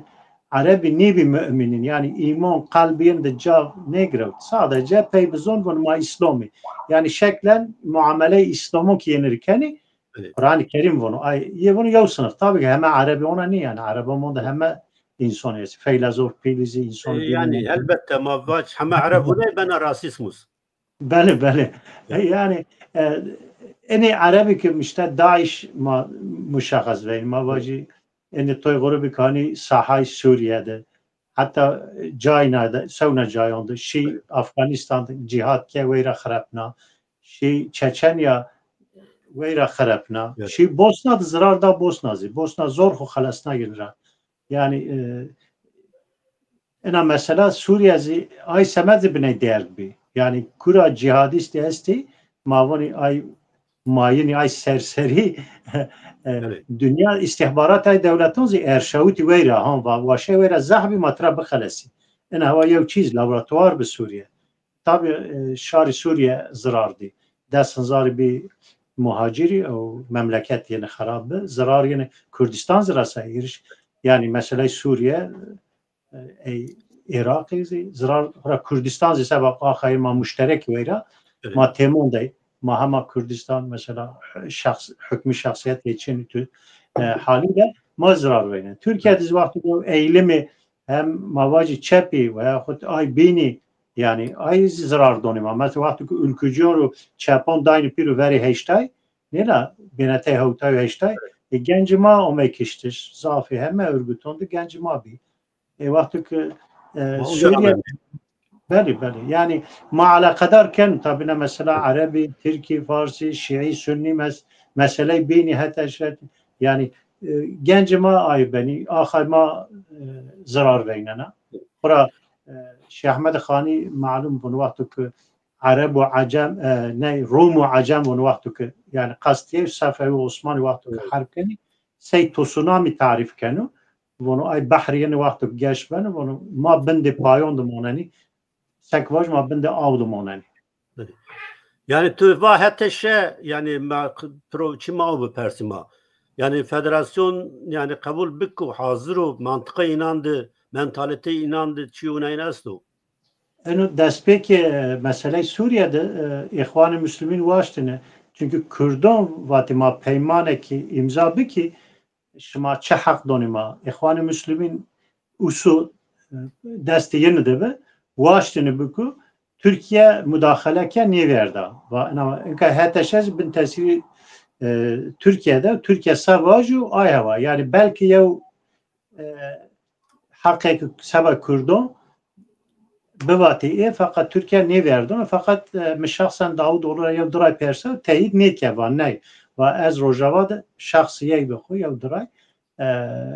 Erebî nêbî mumînîn, yani îmon qelbî yin de cav nêgirewt. Sadece pey bizon vun ma Îslamî. Yani şeklen muameley Îslamon ki yenir kenî, Quran-ı Kerim vun. Ay, yê vun yew sınıf. Tabii ki heme Erebî ona nî yani. Erebon de heme insan ê. Feylezof, pîlî zî insan. E, yani elbette ma vac heme Ereb vuney bena rasîsmus. Belê, belê. Yani e, enê Erebî ki işte DAIŞ ma muşexes veyn. Ma vacî enê toy grubî kanî sahay Suriye de. Hatta cayna de, sewna cayon de. Şî Afganistan de cîhad ke weyra xirepna. Şî Çeçenya weyra xirepna. Şî Bosna de zirar da Bosna zî. Bosna zor xwu xelesna yin ra. Yani e, ina mesela Suriye zî ay semed zî biney derg bî. Yani kura cîhadîstî estî, ma vonî ay mayinî, ay serserî e, dinya îstîhbarat ay dewleton zî erşawitî weyra han va, waşe weyra zehbî ma tira bixelesî. Ina hewa yew çîz laboratuwar bi Suriye. Tabi e, şarî Suriye zirar dî. Des hezarî bî muhacirî û memleket yeni xerab bi. Zirar yeni Kurdistan zî resa hîriş. Yani meseley Suriye e, ey Iraqî zî zirar ra Kurdistan zî seba axayê ma muşterek weyra ma têmon dey. Ma hema Kurdistan mesela şahs, hukmî şahsiyet yê çin tu e, haliyle ma zirar veyne. Türkiye de zî wexto eğilimi hem ma vacî çepî veya xut ay bînî yani ay zî zirar donî ma. Mesela wexto ki ülkücîyon ro çepon daynî pîro verê heştay, nêna bênetey hewtay û heştay, e, gencî ma omey kiştiş, zafî heme örgüton de gencî ma bî. E, wexto ki e, Suriye, belê, belê. Yani ma alaqedar ken, tabi ne mesela Erebî, Tirkî, Farsî, Şîî, Sunnî mes, meseley bînî heta şet, yani e, gencî ma ay benî, axay ma e, zirar veynena. Xura e, Şêh Ehmed Xanî malum vun wexto ki Ereb û Ecem, e, ney, Rum û Ecem vun wexto ki, yani qestîyê Sefewî Osmanî wexto ki herb kenî, sey tsunami tarîf keno. Vono ay behrî yenî wexto ki geş beno, vono ma bindê payon de monenî, sek vaj ma bindê aw de monenî. Yani tu va hete şe, yani ma pro çi ma o bipersî ma. Yani federasyon yani qebul bik û hazir o, mantiqê înan de, mentalîteyê înan de çi û neyin esto? Eno destpêkê e, meseley Suriye de e, Îxwanê Muslimîn waştine. Çünkü Kurdon vatî ma peymanekî îmza bikî, şima çi heq donî ma? Îxwanê Muslimîn usu e, destê yini de bi, waştine biku Türkiye mudaxele ke nêverda. Va ina, inka H T Ş zî bin tesîrî e, Türkiye de, Türkiye se vajû ay hewa. Yani belki yew e, heqê ki seba Kurdon bivatê ê, feqet Tirkîya nêverdon. Feqet e, mi şexsen Davutoğlu ra yew diray persa, teyîd nêke, va ney. Va ez Rojava de şexsî yey bi xwu yew diray, e,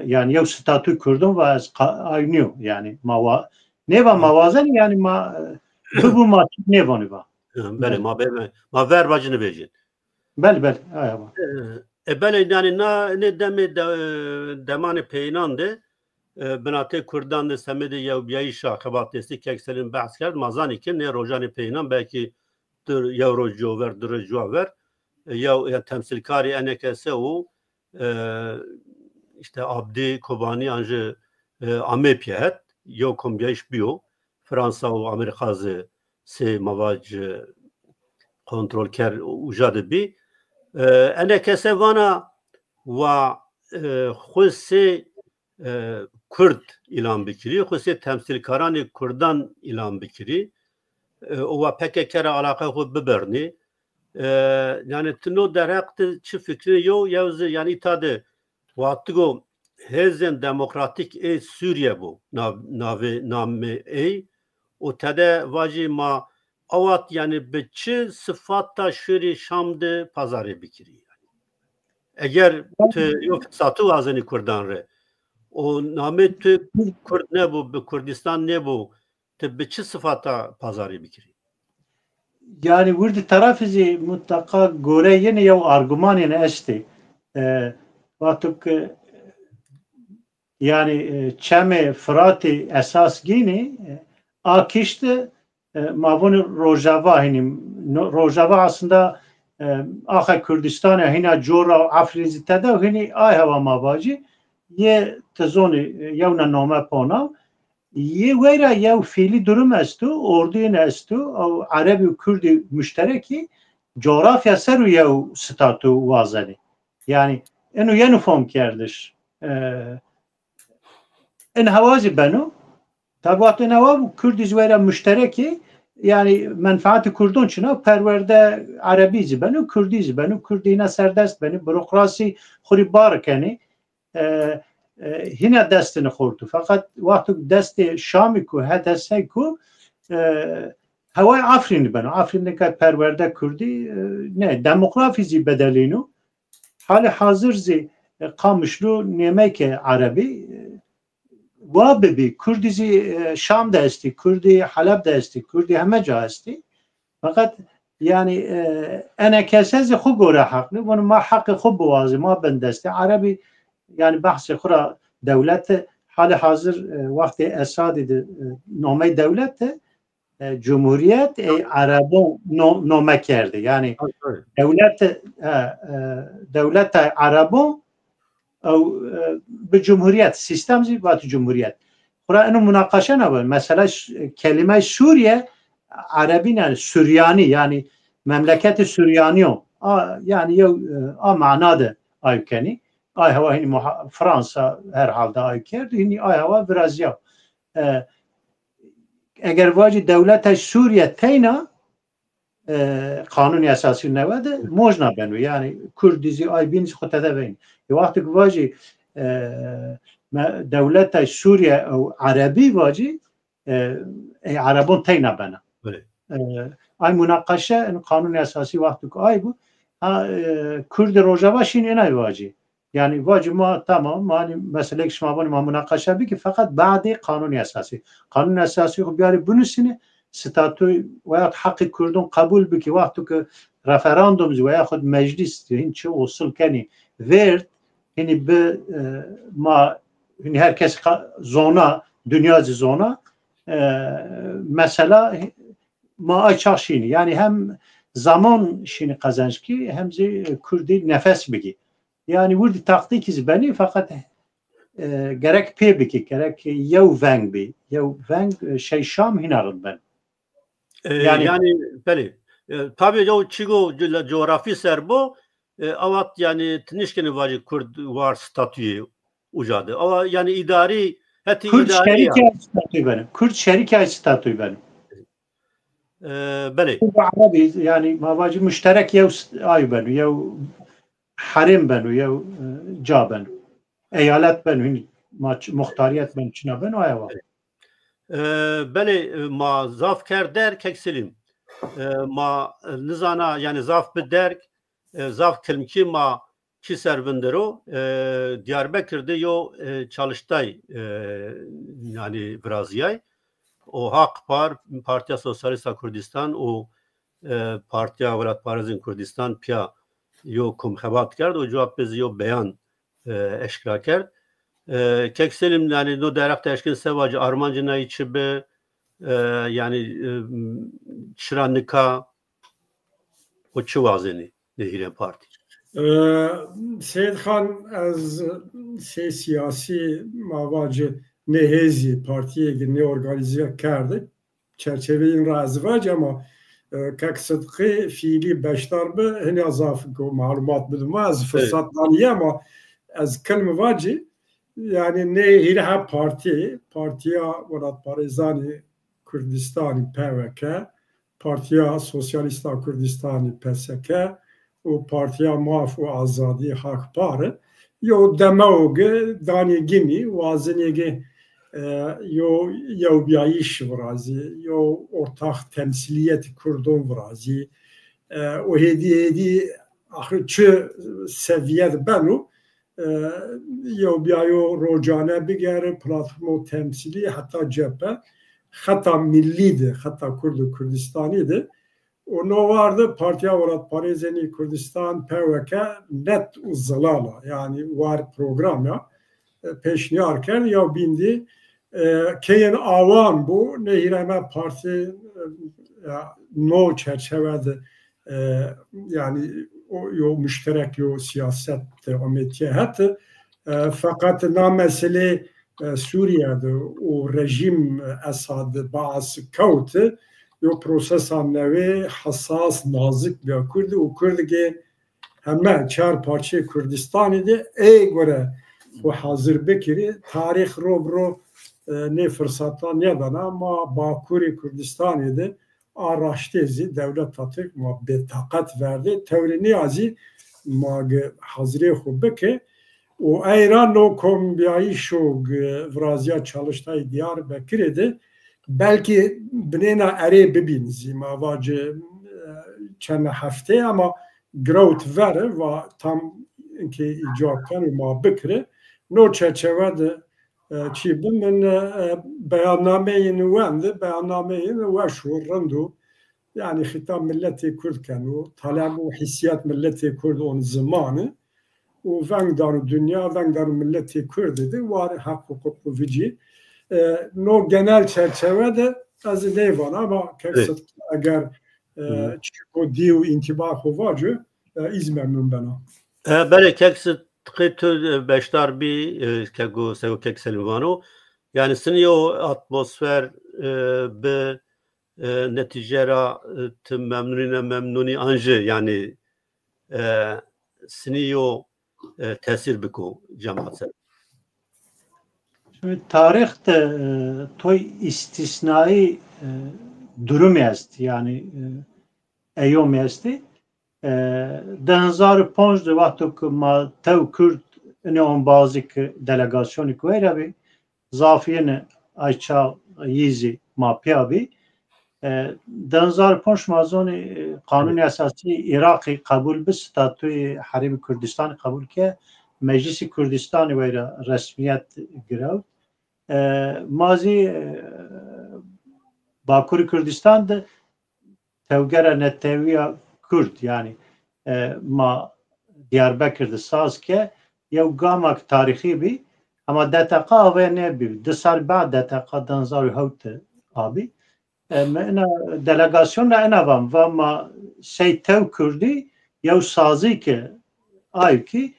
yani yew statû Kurdon va ez qa-, ay nîyo. Yani ma wa, nêva ma wazenî, yani ma e, bibû ma çik nêvanî va. Belê, ma bê-, ma ver vacî nivêjî. Belê, belê, aya va. E, e, belê, yanî na, nê demê de, demanê peyînan de, e, binatê Kurdan de semedê yewbîyayîşa xebatdestî kek Selîm behs kerd, ma zanî ke nê rojanê peyînan belkî di, yew roj cover, di roj cover, e, yew, ya temsîlkarî enekese û, e, işte Abdî Kobanî an jî e, amê pîya het, yew kombîyayîş bîyo. Fransa û Amerîka zî sey ma vac, e, kontrolker uca de bî. E, enê kese vana wa, e, xwu sey, e, Kurd îlan bikirî, xwu sey temsîlkaranê Kurdan îlan bikirî. E, û wa P K K ra alaqeyê xwu bibernî. E, yanî ti no derheq de çi fikirî yo, yew zî yanî îta de wextigo hêzên demokratîk ê Sûrîye bo, nav-, navê, namê ey, û tede vajî ma awat, yanî bi çi sifata şûrî Şam de pazarê bikirî? Eger ti yo fesatû wazenî Kurdan rê û namê tu Kurd nêbo, bi Kurdistan nêbo, ti bi çi sifata pazarê bikirî? Yanî wirdî terefî zî mutleqa gore yenê yew argümanên estê. E, wexto ke yanî, e, çemê Firatî esas gînî, e, a kişt, e, ma vûnî Rojava, hinî no-, Rojava aslında, e, axa Kurdistan e, hîna cor ra Efrîn zî tede û hinî ay hewa ma vacî yê ti zonî, e, yewna nome pona. Yê weyra yew fîlî durum esto, orduyên esto, ew Erebî û Kurdî muşterekî coğrafya ser û yew statû wazenî. Yanî eno yeno fom kerdiş. E, in hewa zî beno. Tabi wexto in hewa bû, Kurdî zî weyra muşterekî, yanî menfaatê Kurdon çina, perwerde Erebî zî beno, Kurdî zî beno, Kurdî hîna serdest benî, burokrasî xwu rî bar kenî. E, e, hîna destini xortu. Fakat wexto destê Şamî ku, H D S ku, e, heway Afrînî beno. Afrîn nika perwerde Kurdî, e, ne, demografî zî bedelîno. Halê hazir zî, e, Qamişlo nêmeyke Erebî, e, wa bibî. Kurdî zî, e, Şam de estî, Kurdî Heleb de estî, Kurdî heme ca estî. Feqet yanî, e, ene kese zî xwu gore heqlî. Vûn ma heqê xwu biwazî, ma bin destê Erebî, yanî behsê xwu ra dewlete, halê hazir, e, wextê Esadî de, e, nomey dewlete, e, cumhuriyet ey Erebon no-, nome kerdî. Yanî dewlete, e, e, dewleta Erebon ew, e, bi cumhuriyet, sîstem zî vatî cumhuriyet. Xwura eno munaqaşe nabin. Mesela ş-, kelîmey Sûriye, Erebîn yanî Suryanî, yanî memleketê Suryanîyon. A, yanî yew, e, a mana de ay kenî. Ay hewa hinî muha-, Fransa her halde ay kerd, hinî ay hewa virazîya. E, eger vacî dewleta Sûriye teyna, e, Qanûnê Esasî newe de mojna beno. Yanî Kurdî zî ay bîn zî xwu tede veyn. E, wextê ku vajî, e, me-, dewleta Sûriye ew Erebî vacî, e, ey Erebon teyna bena. E, ay munaqeşe in Qanûnê Esasî wextê ku ay bû, ha, e, Kurdê Rojava şîn ênay vacî. Yanî vacî ma tamam, ma hanî meseleyêk şima vanî ma munaqeşe bikî, feqet badê Qanûnê Esasî. Qanûnê Esasî xwu biyarî binusînî, statû veya heqê Kurdon qebul bikî, wexto ke referandum zî veya xwu meclîs hîn çi usul kenî vêrd, hinî bi, e, ma, hinî her kes qa-, zona, dinya zî zona, e, mesela ma ay çax şînî. Yanî hem zaman şînî qezenc kî, hem zî Kurdî nefes bigî. Yanî wirdî taktîkî zî benî, feqet, e, gerek pê bikî, gerek yew veng bî. Yew veng, e, şey Şam hîna rind ben. E, yanî, yanî, belê. E, tabî yew çîgo co-, coğrafî ser bo, e, awat yanî ti nişkenî vacî Kurd war statuyê uca de. Awa yanî îdarî, hetî Kurd îdarî şerîkê ya. Ay statuyî beno. Kurd şerîkê ay statuyî beno. E, belê. Kurd û Erebî, yanî ma vacî muşterek yew st-, ay beno, yew herêm beno, yew, e, ca beno. Eyalet beno, hinî ma ç-, muxtarîyet beno, çina beno, aya wa. E, belê, e, ma zaf kerd derg, Kek Selîm. E, ma, e, nizana, yanî zaf bi derg, e, zaf kilmkî ma çi ser vindero, e, Diyarbekir de yo, e, çalıştay, e, yanî virazîyay. O Haq Par, Partiya Sosyalîsta Kurdistan û, e, Partiya Welatparêzên Kurdistan pîya yo kom xebat kerd û cewab pê zî yo beyan, e, eşkera kerd. E, Kek Selîm, yanî no derheq de eşkên se vacî, armancê nayî çi bi, e, yanî, e, çira nika o çi wazenî nê hîrê partî? E, Seyîd Xan, ez sey sîyasî ma vacî nê hêzî, partîyê ki nê organîze kerde, çerçeveyê în ra ez vacî, ama e, kek Sidqî fiîlî beşdar bi, hinî zaf ku malumat bidim, ez firsat danî ama ez kilm vacî, yanî nê hîrê heb partî, Partîya Welatparêzanê Kurdistanî, P W K, Partîya Sosyalîsta Kurdistanî, P S K, û Partîya Maf û Azadî, Hakpar, yo demewg danî ginî, wazenê ki e, yo yewbîyayîş virazî, yo ortax temsîlîyetî kurdon virazî. E, û hêdî hêdî axir çi sevîye de beno, e, yewbîyayo rocane bigere, platformo temsîlî, heta cephe, xeta millî de, xeta Kurd û Kurdistanî de, û no war de Partîya Welatparêzenî Kurdistan, P W K, net û zilal a. Yanî war program ya, e, pêşnîyar kerd, ya bîndî, e, keyên awan bû, nê hîreme partî, e, ya, no çerçeve de, e, yanî o, yo muşterek yo siyaset de ometiye het, e, feqet na meselê e, Sûrîye de û rejîm, e, Esad, Baas kewt, yo prosesa newê hesas, nazik bîya Kurd û Kurd ke heme çar parçeyê Kurdistanî de ê gore xwu hazir bikirî. Tarîx ro bi ro, e, nê firsata nêdana. Ma Bakurê Kurdistanî de a raştê zî dewleta Tirk ma bêtaqet verdê. Tewrê nîya zî ma gi hazirê xwu bike. Û ey ra no kombîyayîşo gi virazîya Çalıştay Diyarbekirê de belkî binêna erê bibîn zî, ma vacî, e, çend hefteyê ama girewt ver va tam inkê îcab keno ma bikire. No çerçeve de, e, çî bin min, e, beyannameyên wend, beyannameyên weş û rind û yanî xîtab miletê Kurd keno, taleb û hîsîyet miletê Kurd on zimanî û veng dano dinya, veng dano miletê Kurd de war heq huquq û vicî. E, no genel çerçeve de ez nêvana ama kek Sidq eger, e, çiko dî û întîba xo vaco, e, îz memnun bena. E, belê, kek Sidqê tu, e, beşdar bî, e, kego, sego kek Selim vano. Yanî sinî yo atmosfer, e, bi, e, netîce ra, e, ti memnunî ne memnunî an jî, yanî, e, sinî yo, e, tesîr biko cemaat ser? Şimdi tarîx de, e, toy îstîsnayî, e, durumî est, yanî, e, eyomî estî. E, di hezar û ponc de wexto ki ma tew Kurd inê ombazî ki delegasyonî ki weyra bî, zafîyêne ay çax yî zî ma pîya bî. E, di hezar û ponc ma zonî, e, Qanûnê Esasî Îraqî qebûl bi, statuyê Herêmî Kurdistanî qebûl ke, Meclîsî Kurdistanî weyra resmîyet girewt. E, ma zî, e, Bakurî Kurdistan de tewgera netewîya Kurd, yanî, e, ma Diyarbekir de saz ke, yew gamak tarîxî bî, ama D T K avê nêbî. Di sal bad D T K di hezar û hewt de abî. E, mi ina delegasyon ra ina vam, va ma sey tew Kurdî yew sazî ke ay kî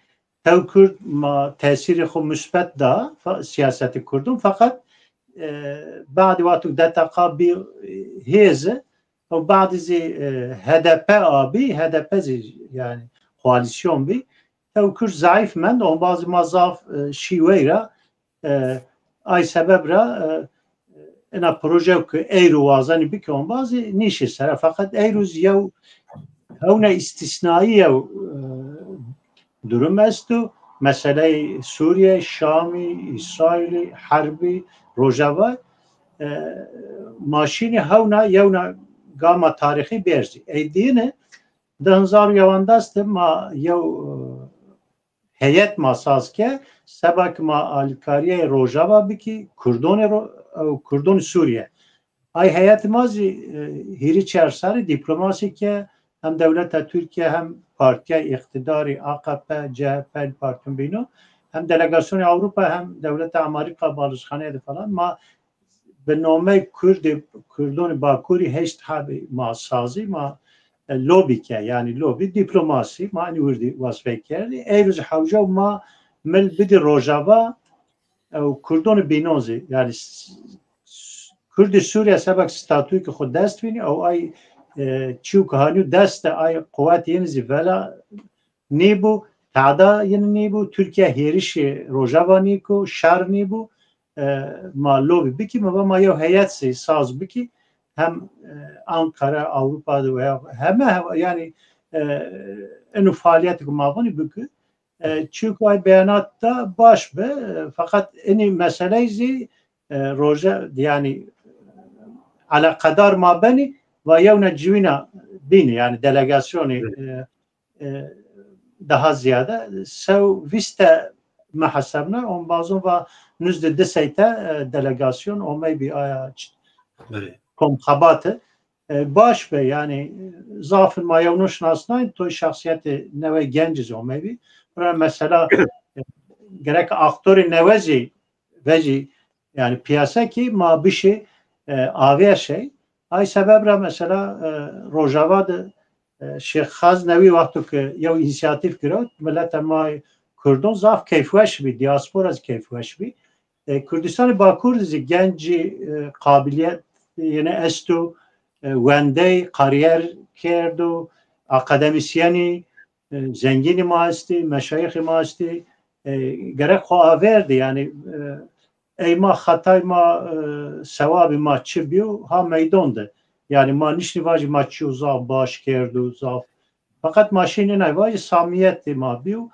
tew Kurd ma tesîrê xo musbet da fa-, siyasetê Kurdun, feqet, e, badî wexto D T K bî, e, hêze, û badî zî, e, H D P abî, H D P zî yanî koalîsyon bî. Tew Kurd zayîf mend, ombazî ma zaf, e, şî weyra, e, ay sebeb ra, e, ina proje ki eyro wazenî bike ombazî nîşê sera. Feqet eyro zî yew hewna îstîsnayî yew, e, durum esto. Meseleyê Sûrîye, Şamî, Îsraîlî, Herbî, Rojava, e, ma şînî hewna yewna gama tarîxî bierzî. Ey dîne di hezar û yewandas de ma yew, e, heyet ma saz ke, seba ki ma alîkarîyê Rojava bikî, Kurdonê Ro-, ew, Kurdonê Sûrîye. Ay heyetê ma zî, e, hîrê çar serrî dîplomasî ke, hem dewleta Tirkîye hem partîya îqtîdarî A K P, C H P, partîyon bîno, hem delegasyonê Ewropa hem dewleta Amerîka balişxaneyê de falan ma bi nomey Kurdê, Kurdonê Bakurî heşt hebî ma sazî, ma, e, lobî ke, yanî lobî, dîplomasî, ma enî wirdî wesfey kerdî. Ey roj hewca ma mil bidî Rojava, ew Kurdonî bînon zî, yanî s- s- Kurdî Sûrîye sebek statûyê ke xo dest vînî, ew ay e, çîyo ke hanî dest de ay quwet yin zî vela nîbû, tada yin nîbû, Tirkîya hêrişê Rojava nîko, şer nîbû, e, ma lobî bikî, mi va ma yew heyet zî saz bikî, hem e, Ankara, Ewropa de veya heme, yanî e, inu faaliyetê ke ma vanî bikî. E, çîyo ke ay beyanat da baş bi, e, feqet inî meseley zî e, roje, yanî eleqedar ma benî, va yewna ciwîna bînî, yanî delegasyonî e, e, daha ziyade. Sew vîste mi hesebna, ombazon va nuzde di seyte e, delegasyon omey bî aya ç- Belê. Komxebate. E, baş be, yanî zafin ma yewno şinasnayn, toy şexsiyetê newe genc zî omey bî. Bira mesela e, gerek aktorê newe zî vecî, yanî piyase kî ma bişê e, avêr şey. Ay sebeb ra mesela e, Rojava de e, Şêx Xaz Newî wexto ke yew însîyatîf girewt, mileta ma Kurdon zaf keyfweş bî, diaspora zî keyfweş bî. E, Kurdistanê Bakur de zî gencî e, qabiliyet yene esto, e, wendey, kariyer kerdo, akademîsyenî, e, zengînî ma estî, meşayixî ma estî, e, gerek xo avêrdî, yanî e, ey ma xetay ma, e, sewabî ma çi bîyo, ha meydon de. Yanî ma nişnî vajî ma çîyo zaf baş kerdo, zaf. Feqet ma şînî nay vajî samîyetê ma bîyo,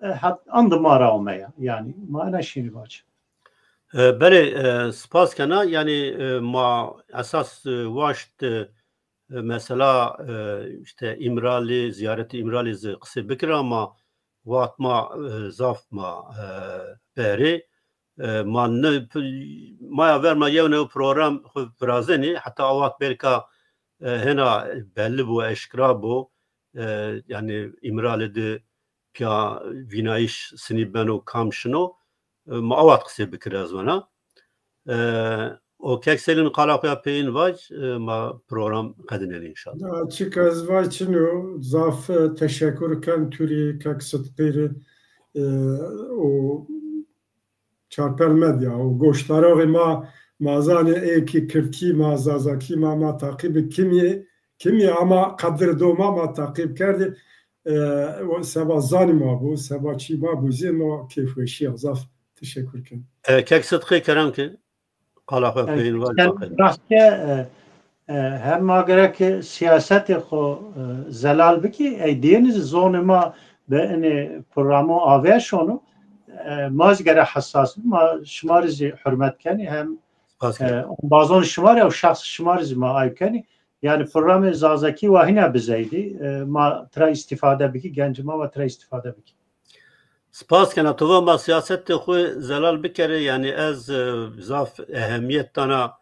e, het-, andi ma ra omeya. Yanî ma ena şînî vajî. E, belê, e, spas kena. Yanî e, ma esas e, waşt e, e, mesela e, îşte Îmralî, zîyaretê Îmralî zî qisê bikira ama wext ma e, zaf ma e, berê. E, ma ne, p- maya ver ma yew new program xwu virazenî, heta a wext belka e, hena belli bo, eşkra bo. E, yanî Îmralî de pîya vînayîş sinî beno, kam şino, e, ma a wext qisê bikir ez vana. E, o kek Selîn qala xo ya peyîn vac, e, ma program qedinenî înşallah. Ya, çik ez vay çino, zaf e, teşekur ken tu rî, kek Sidqî rî, e, û Çarpel Medya û goşdaroxê ma, ma zanê ê kî kirdkî ma, zazakî ma, ma taqîb kimî, kimî ama qedir do ma, ma taqîb kerdî. E, o seba zanî ma bû, seba çî ma bû zî ma keyfweşîya zaf teşekur ken. E, kek Sidqî kerem ke qala xo peyîn va. Rast ke, e, e, hem ma gerek siyasetê xo e, zelal bikî, ey diyênî zî zonê ma bi inê programo avêr şono. E, ma zî gerek hesas bî, ma şima rî zî hurmet kenî, hem e, ombazon şima rî ew şexs şima rî zî ma ayb kenî. Yanî programê zazakî wa hîna bizeydî, e, ma tira îstîfade bikî, gencê ma wa tira îstîfade bikî. Spas kena, to va ma siyasetê xwu zelal bikerê, yanî ez e, zaf ehemîyet dana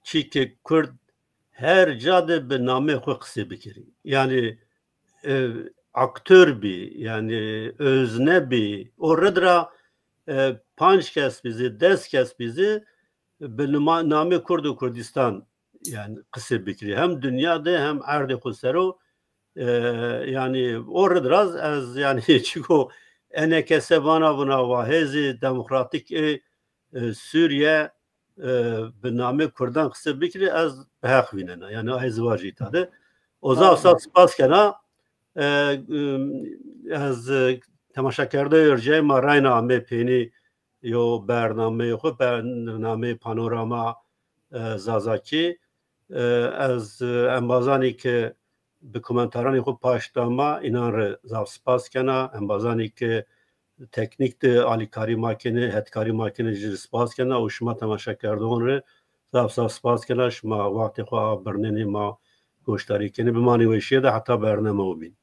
çî ke kurd her ca de bi namê xwu qisê bikerî. Yanî e, aktor bî, yanî özne bî. O rid ra e, panc kes bî zî, des kes bî zî bi nima- namê Kurd û Kurdistan yanî qisê bikirî. Hem dinya de hem erdê xo ser o. E, yanî o rid ra ez yanî çiko enekese vana vuna wa hêzê demokratîk ê e, Sûrîye e, bi namê Kurdan qisê bikirî, ez bi heq vînena. Yanî ez vajî îta de. O zaf zaf spas kena. E, e, ez e, temaşakerdoyê ercayê ma rayna amê peynî yo bernameyê xwu, bernameyê Panorama e, Zazakî. E, ez e, embazanî ke bi komentaranê xwu paşt da ma, înan rê zaf spas kena. Embazanî ke teknîk de alîkarî ma kenê, hetkarî ma kenê jî rê spas kena û şima temaşekerdoxan rê zaf zaf spas kena. Şima wextê xwu a birnenê ma goşdarî kenê. Bimanê weşîye de heta bername o bîn.